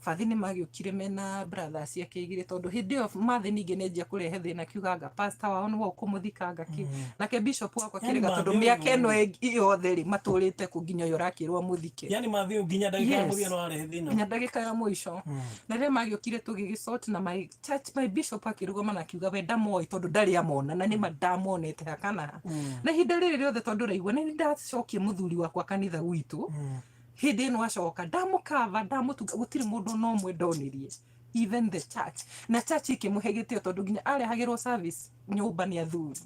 bathi nĩ magĩũkire mena brothers ciake igĩrĩ tondũ hĩndĩ ĩyo mathĩ ningĩ nĩ anjia kũrehe thĩna akiuga anga pastor wao nĩwe ũkũmũthika anga kĩ. Nake bishop wakwa Yani akĩrega tondũ mathĩ mĩaka ũyũ ĩno yothe rĩ matũrĩte kũ nginya ũyũ ũrakĩrwo amũthike. Yani mathĩ ũyũ nginya ndagĩka ya Yes. mũthia no arehe thĩna. Nginya ndagĩka ya mũico. Na rĩrĩa magĩũkire tũgĩgĩsort na my church, my bishop akĩrũgama na akiuga we ndamoĩ tondũ ndarĩ amona na nĩma ndamonete ha kana ha. Na ihinda rĩrĩ rĩothe tondũ ũraigua nĩ ndacokia mũthuri wakwa kanitha gwitũ. Hĩndĩ ĩno acoka ndamũkava ndamũtunga gũtirĩ mũndũ ona ũmwe ndonirie even the church. Na church ĩkĩmũhe gĩtĩo tondũ nginya arehagĩrwo service nyũmba nĩ athuri.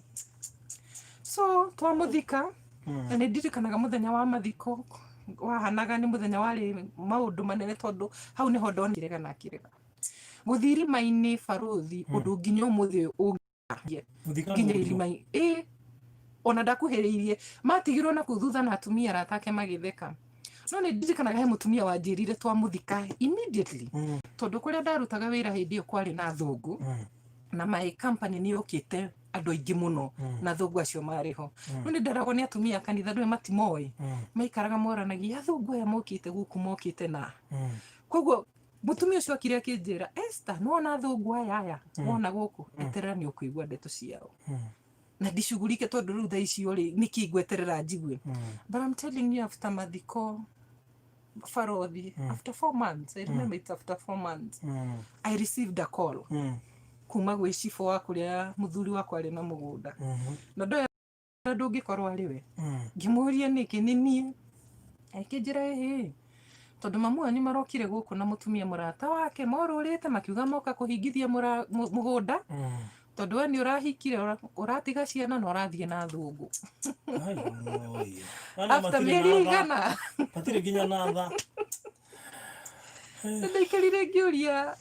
So twamũthika na nĩ ndirikanaga mũthenya wa mathiko wahanaga nĩ mũthenya warĩ maũndũ manene tondũ hau nĩho ndonire na akĩrega. Gũthiĩ irima-inĩ barũthi ũndũ nginya ũmũthĩ ũyũ ũngĩ Gũthika nginya mũndũ. irima-inĩ. Ĩ, ona ndakuhĩrĩirie matigirwo na kũu thutha na atumia arata ake magĩtheka. No nĩ ndirikanaga he mũtumia wanjĩrire twamũthika immediately tondũ kũrĩa ndarutaga wĩra hĩndĩ ĩyo kwarĩ na athũngũ na my company nĩ yokĩte andũ aingĩ mũno na athũngũ acio marĩ ho. No nĩ nderagwo nĩ atumia a kanitha ndũĩ matimoĩ maikaraga moranagia athũngũ aya mokĩte gũkũ mokĩte na. Koguo mũtumia ũcio okire akĩnjĩra Esther nĩwona athũngũ aya aya wona gũkũ eterera nĩ ũkũigua ndeto ciao. Na ndicugurike tondũ rĩu thaa icio rĩ nĩkĩ ngweterera njigue. But I'm telling you after mathiko barothi after 4 months, I remember it's after 4 months I received a call kuma gwĩ cibũ wa kũrĩa mũthuri wakwa arĩ na mũgũnda. Na ndoĩ ndũngĩkorwo arĩ we. Ngĩmũria nĩkĩ nĩ niĩ. Akĩnjĩra ĩhĩ tondũ mamu wanyu marokire gũkũ na mũtumia mũrata wake morũrĩte makiuga moka kũhingithia mũgũnda tondũ we nĩ ũrahikire ũratiga ciana na ũrathiĩ na athũngũ. After mĩeri igana Matirĩ nginya na tha. Nĩ ndaikarire ngĩũria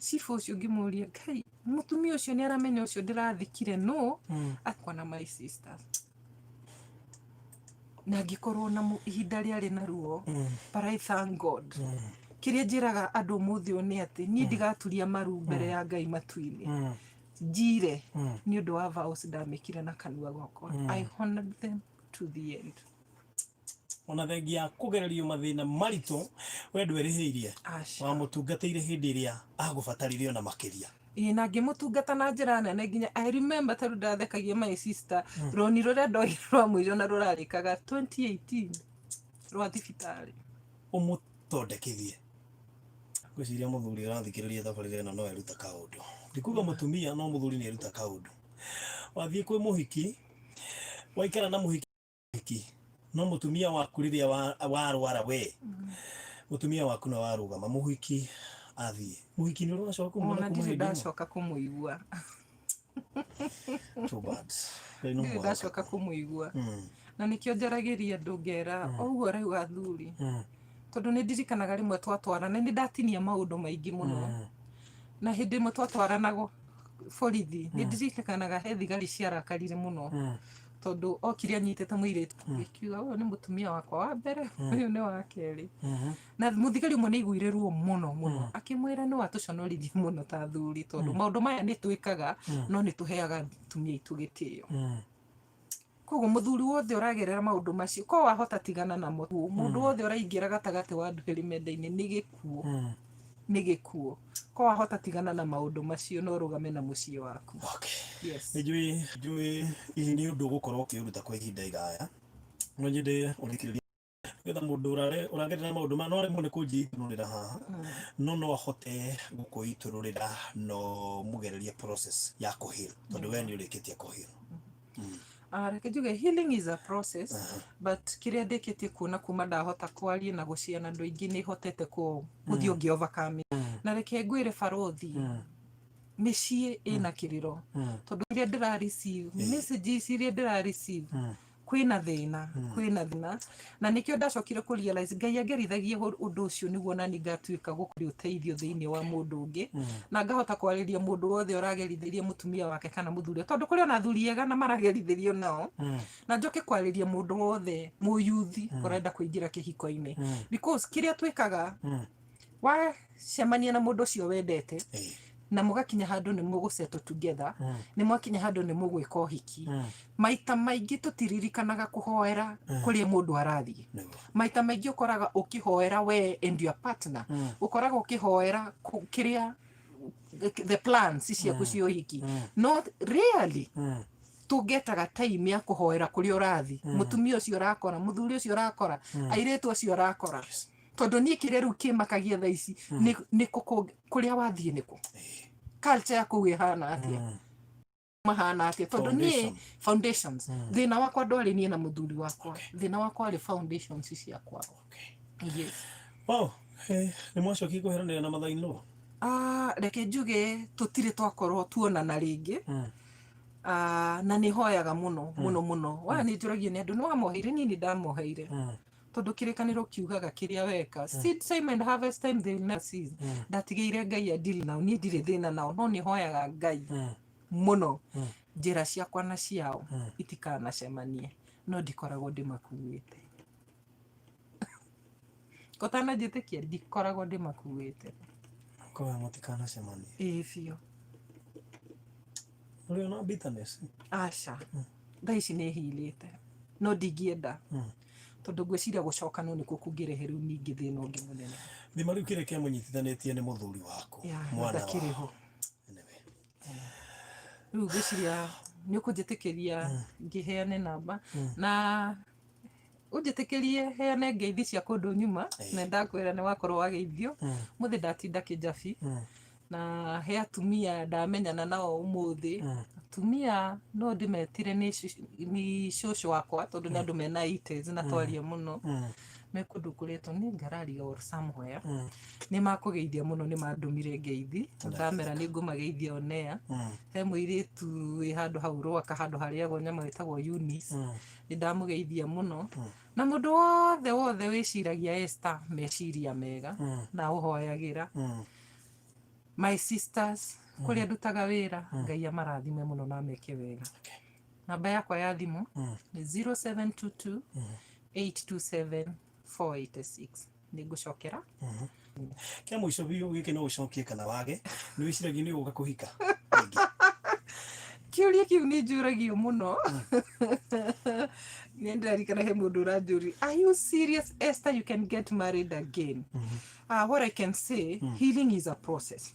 cibũ ũcio ngĩmũria Ngai mũtumia ũcio nĩ aramenya ũcio ndĩrathikire no akwa na my sisters. Na ngĩkorwo na ihinda rĩarĩ na ruo but I thank God. Kĩrĩa njĩraga andũ ũmũthĩ ũyũ nĩ atĩ niĩ ndigaturia maru mbere ya Ngai matu-inĩ. Njire nĩ ũndũ wa vows ndamĩkire na kanua gakwa. I honored them to the end. Ona thengia kũgererio mathĩna maritũ we ndwerĩhĩirie. Aca. Wamũtungatĩire hĩndĩ ĩrĩa agũbataririe ona makĩria. Ĩĩ na ngĩmũtungata na njĩra nene nginya I remember ta rĩu ndathekagia my sister roni rũrĩa ndoire rwa mũico na rũrarĩkaga 2018 rwa thibitarĩ. Ũmũthondekithie. Ngwĩciria mũthuri ũrathikĩrĩria thabarĩra ĩno no eruta kaũndũ. Ndikuga mũtumia no mũthuri nĩ eruta kaũndũ. Wathiĩ kwĩ mũhiki, waikara na mũhiki no mũtumia waku rĩrĩa warwara we, mũtumia waku no warũgama, mũhiki athiĩ. Mũhiki nĩ ũracoka kũmuona Ona kuma ndirĩ hĩndĩ ĩno? ndacoka kũmũigua. Too bad. Ngai no Ndirĩ mwega. ndacoka kũmũigua. Na nĩkĩo njaragĩria andũ ngera ũguo rĩu athuri. Tondũ nĩ ndirikanaga rĩmwe twatwarana, nĩ ndatinia maũndũ maingĩ mũno. Na hĩndĩ ĩmwe twatwaranago borithi, nĩ ndirikanaga he thigari ciarakarire mũno. Tondũ okire anyitĩte mũirĩtu. Gĩkiuga ũyũ nĩ mũtumia wakwa wa mbere, ũyũ nĩ wa kerĩ. Na mũthigari ũmwe nĩ aiguire ruo mũno mũno. Akĩmwĩra nĩ watũconorithia mũno ta athuri tondũ maũndũ maya nĩ twĩkaga no nĩ tũheaga atumia aitũ gĩtĩo. Koguo mũthuri wothe ũragerera maũndũ macio, ko wahota tigana namo. Mũndũ wothe ũraingĩra gatagatĩ wa andũ erĩ mendaine nĩ gĩkuũ. Nĩ gĩkuũ. Ko wahota tigana na maũndũ macio na ũrũgame na mũciĩ waku. Okay. Yes. Nĩ njũĩ hihi nĩ ũndũ ũgũkorwo ũkĩũruta kwa ihinda iraya. No nyende ũthikĩrĩrie nĩgetha mũndũ ũragerera maũndũ maya no aremwo nĩ kũnjitũrũrĩra haha. No no ahote gũkũitũrũrĩra no mũgererie process ya kũheal tondũ we nĩ ũrĩkĩtie kũheal. Reke njuge healing is a process but kĩrĩa ndĩkĩtie kuona kuma ndahota kwaria na gũciana andũ aingĩ nĩ hotete gũthiĩ ũngĩ overcome. Na reke ngwĩre barothi mĩciĩ ĩna kĩrĩro tondũ iria ndĩra receive messages iria ndĩra receive kwĩ Kwĩna thĩna, kwĩna thĩna, na nĩkĩo ndacokire kũ realize Ngai angerithagia ũndũ ũcio nĩguo nani ngatuĩka gũkũrĩ ũteithio thĩinĩ wa mũndũ ũngĩ, na ngahota kwarĩria mũndũ wothe ũragerithĩria mũtumia wake kana mũthuri, tondũ kũrĩ ona athuri ega na maragerithĩrio nao, na njoke kwarĩria mũndũ wothe mũyuthi ũrenda kũingĩra kĩhiko-inĩ, because kĩrĩa twĩkaga, wacemania na mũndũ ũcio wendete na mũgakinya handũ nĩ mũgũ settle together, nĩ mwakinya handũ nĩ mũgwĩka ũhiki, maita maingĩ tũtiririkanaga kũhoera kũrĩa mũndũ arathiĩ. Maita maingĩ ũkoraga ũkĩhoera we and your partner, ũkoraga ũkĩhoera kĩrĩa the plans ciaku cia ũhiki. Not really tũngetaga time ya kũhoera kũrĩa ũrathiĩ, mũtumia ũcio ũrakora, mũthuri ũcio ũrakora, airĩtu acio ũrakora, tondũ niĩ kĩrĩa rĩu kĩmakagia thaa ici nĩ kũrĩa wathiĩ nĩkũ, culture ya kũu ĩhana atĩa, mahana atĩa, tondũ niĩ Foundation. Foundations. Thĩna wakwa ndwarĩ niĩ na mũthuri wakwa, thĩna wakwa warĩ foundations ciakwa, yes. Wow, nĩ mwacokia kũheranĩra na mathainũ? Ah, reke njuge tũtirĩ twakorwo tuonana rĩngĩ. Ah, na nĩ hoyaga mũno mũno mũno. Wa nĩ njũragio nĩ andũ, nĩ wamoheire? Niĩ nĩ ndamoheire, tondũ kĩrĩkanĩro kiugaga kĩrĩa weka, seed time and harvest time, they will never cease. Ndatigĩire Ngai a deal nao, niĩ ndirĩ thĩna nao, no nĩ hoyaga Ngai mũno njĩra ciakwa na ciao itikanacemanie, no ndikoragwo ndĩmakuĩte. Ũtananjĩtĩkia, ndikoragwo ndĩmakuĩte. Koe mũtikanacemanie. Ĩĩ biũ. Ũrĩ ona bitterness? Aca, thaa ici nĩ hilĩte, no ndingĩenda, tondũ ngwĩciria gũcokanwo nĩkuo kũngĩrehe rĩu ningĩ thĩna ũngĩ mũnene. Thima rĩu kĩrĩa kĩamũnyitithanĩtie nĩ mũthuri waku, mwana ndakĩrĩ ho. Anyway. Rĩu ngwĩciria nĩ ũkũnjĩtĩkĩria ngĩheane namba, na ũnjĩtĩkĩrie heane ngeithi cia kũndũ nyuma, na ndakwĩra nĩ wakorwo wageithio mũthĩ. Ndatinda kĩnjabi na he atumia ndamenyana nao ũmũthĩ. Atumia no ndĩmetire nĩ cũcũ wakwa, tondũ nĩ andũ mena 80s na twaria mũno me kũndũ kũrĩtwo nĩ ngarari or somewhere. Nĩ makũgeithia mũno, nĩ mandũmire ngeithi, ndamera nĩ ngũmageithia onea. He mũirĩtu wĩ handũ hau Rwaka, handũ harĩagwo nyama wĩtagwo Eunice, nĩ ndamũgeithia mũno, na mũndũ wothe wothe wĩciragia Esther meciria mega na ũhoyagĩra. My sisters kũrĩa ndutaga wĩra, Ngai amarathime mũno na ameke wega. Namba yakwa ya thimũ nĩ 0722 827 486. Nĩ ngũcokera. Kĩa mũico biũ gĩkĩ, no ũcokie kana wage, nĩ wĩciragia nĩ ũgũka kũhika rĩngĩ? Kĩũria kĩu nĩ njũragio mũno. Nĩ ndĩrarikana he mũndũ ũranjũria, "Are you serious, Esther, you can get married again?" What I can say, healing is a process,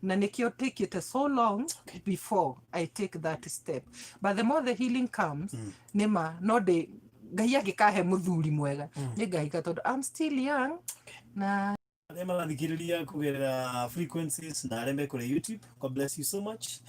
na nĩkĩo take it so long before I take that step, but the more the healing comes, nĩma no ndĩ Ngai angĩkahe mũthuri mwega nĩ ngahika, tondũ I'm still young na Arĩa marathikĩrĩria kũgerera frequencies na arĩa me kũrĩa YouTube, God bless you so much.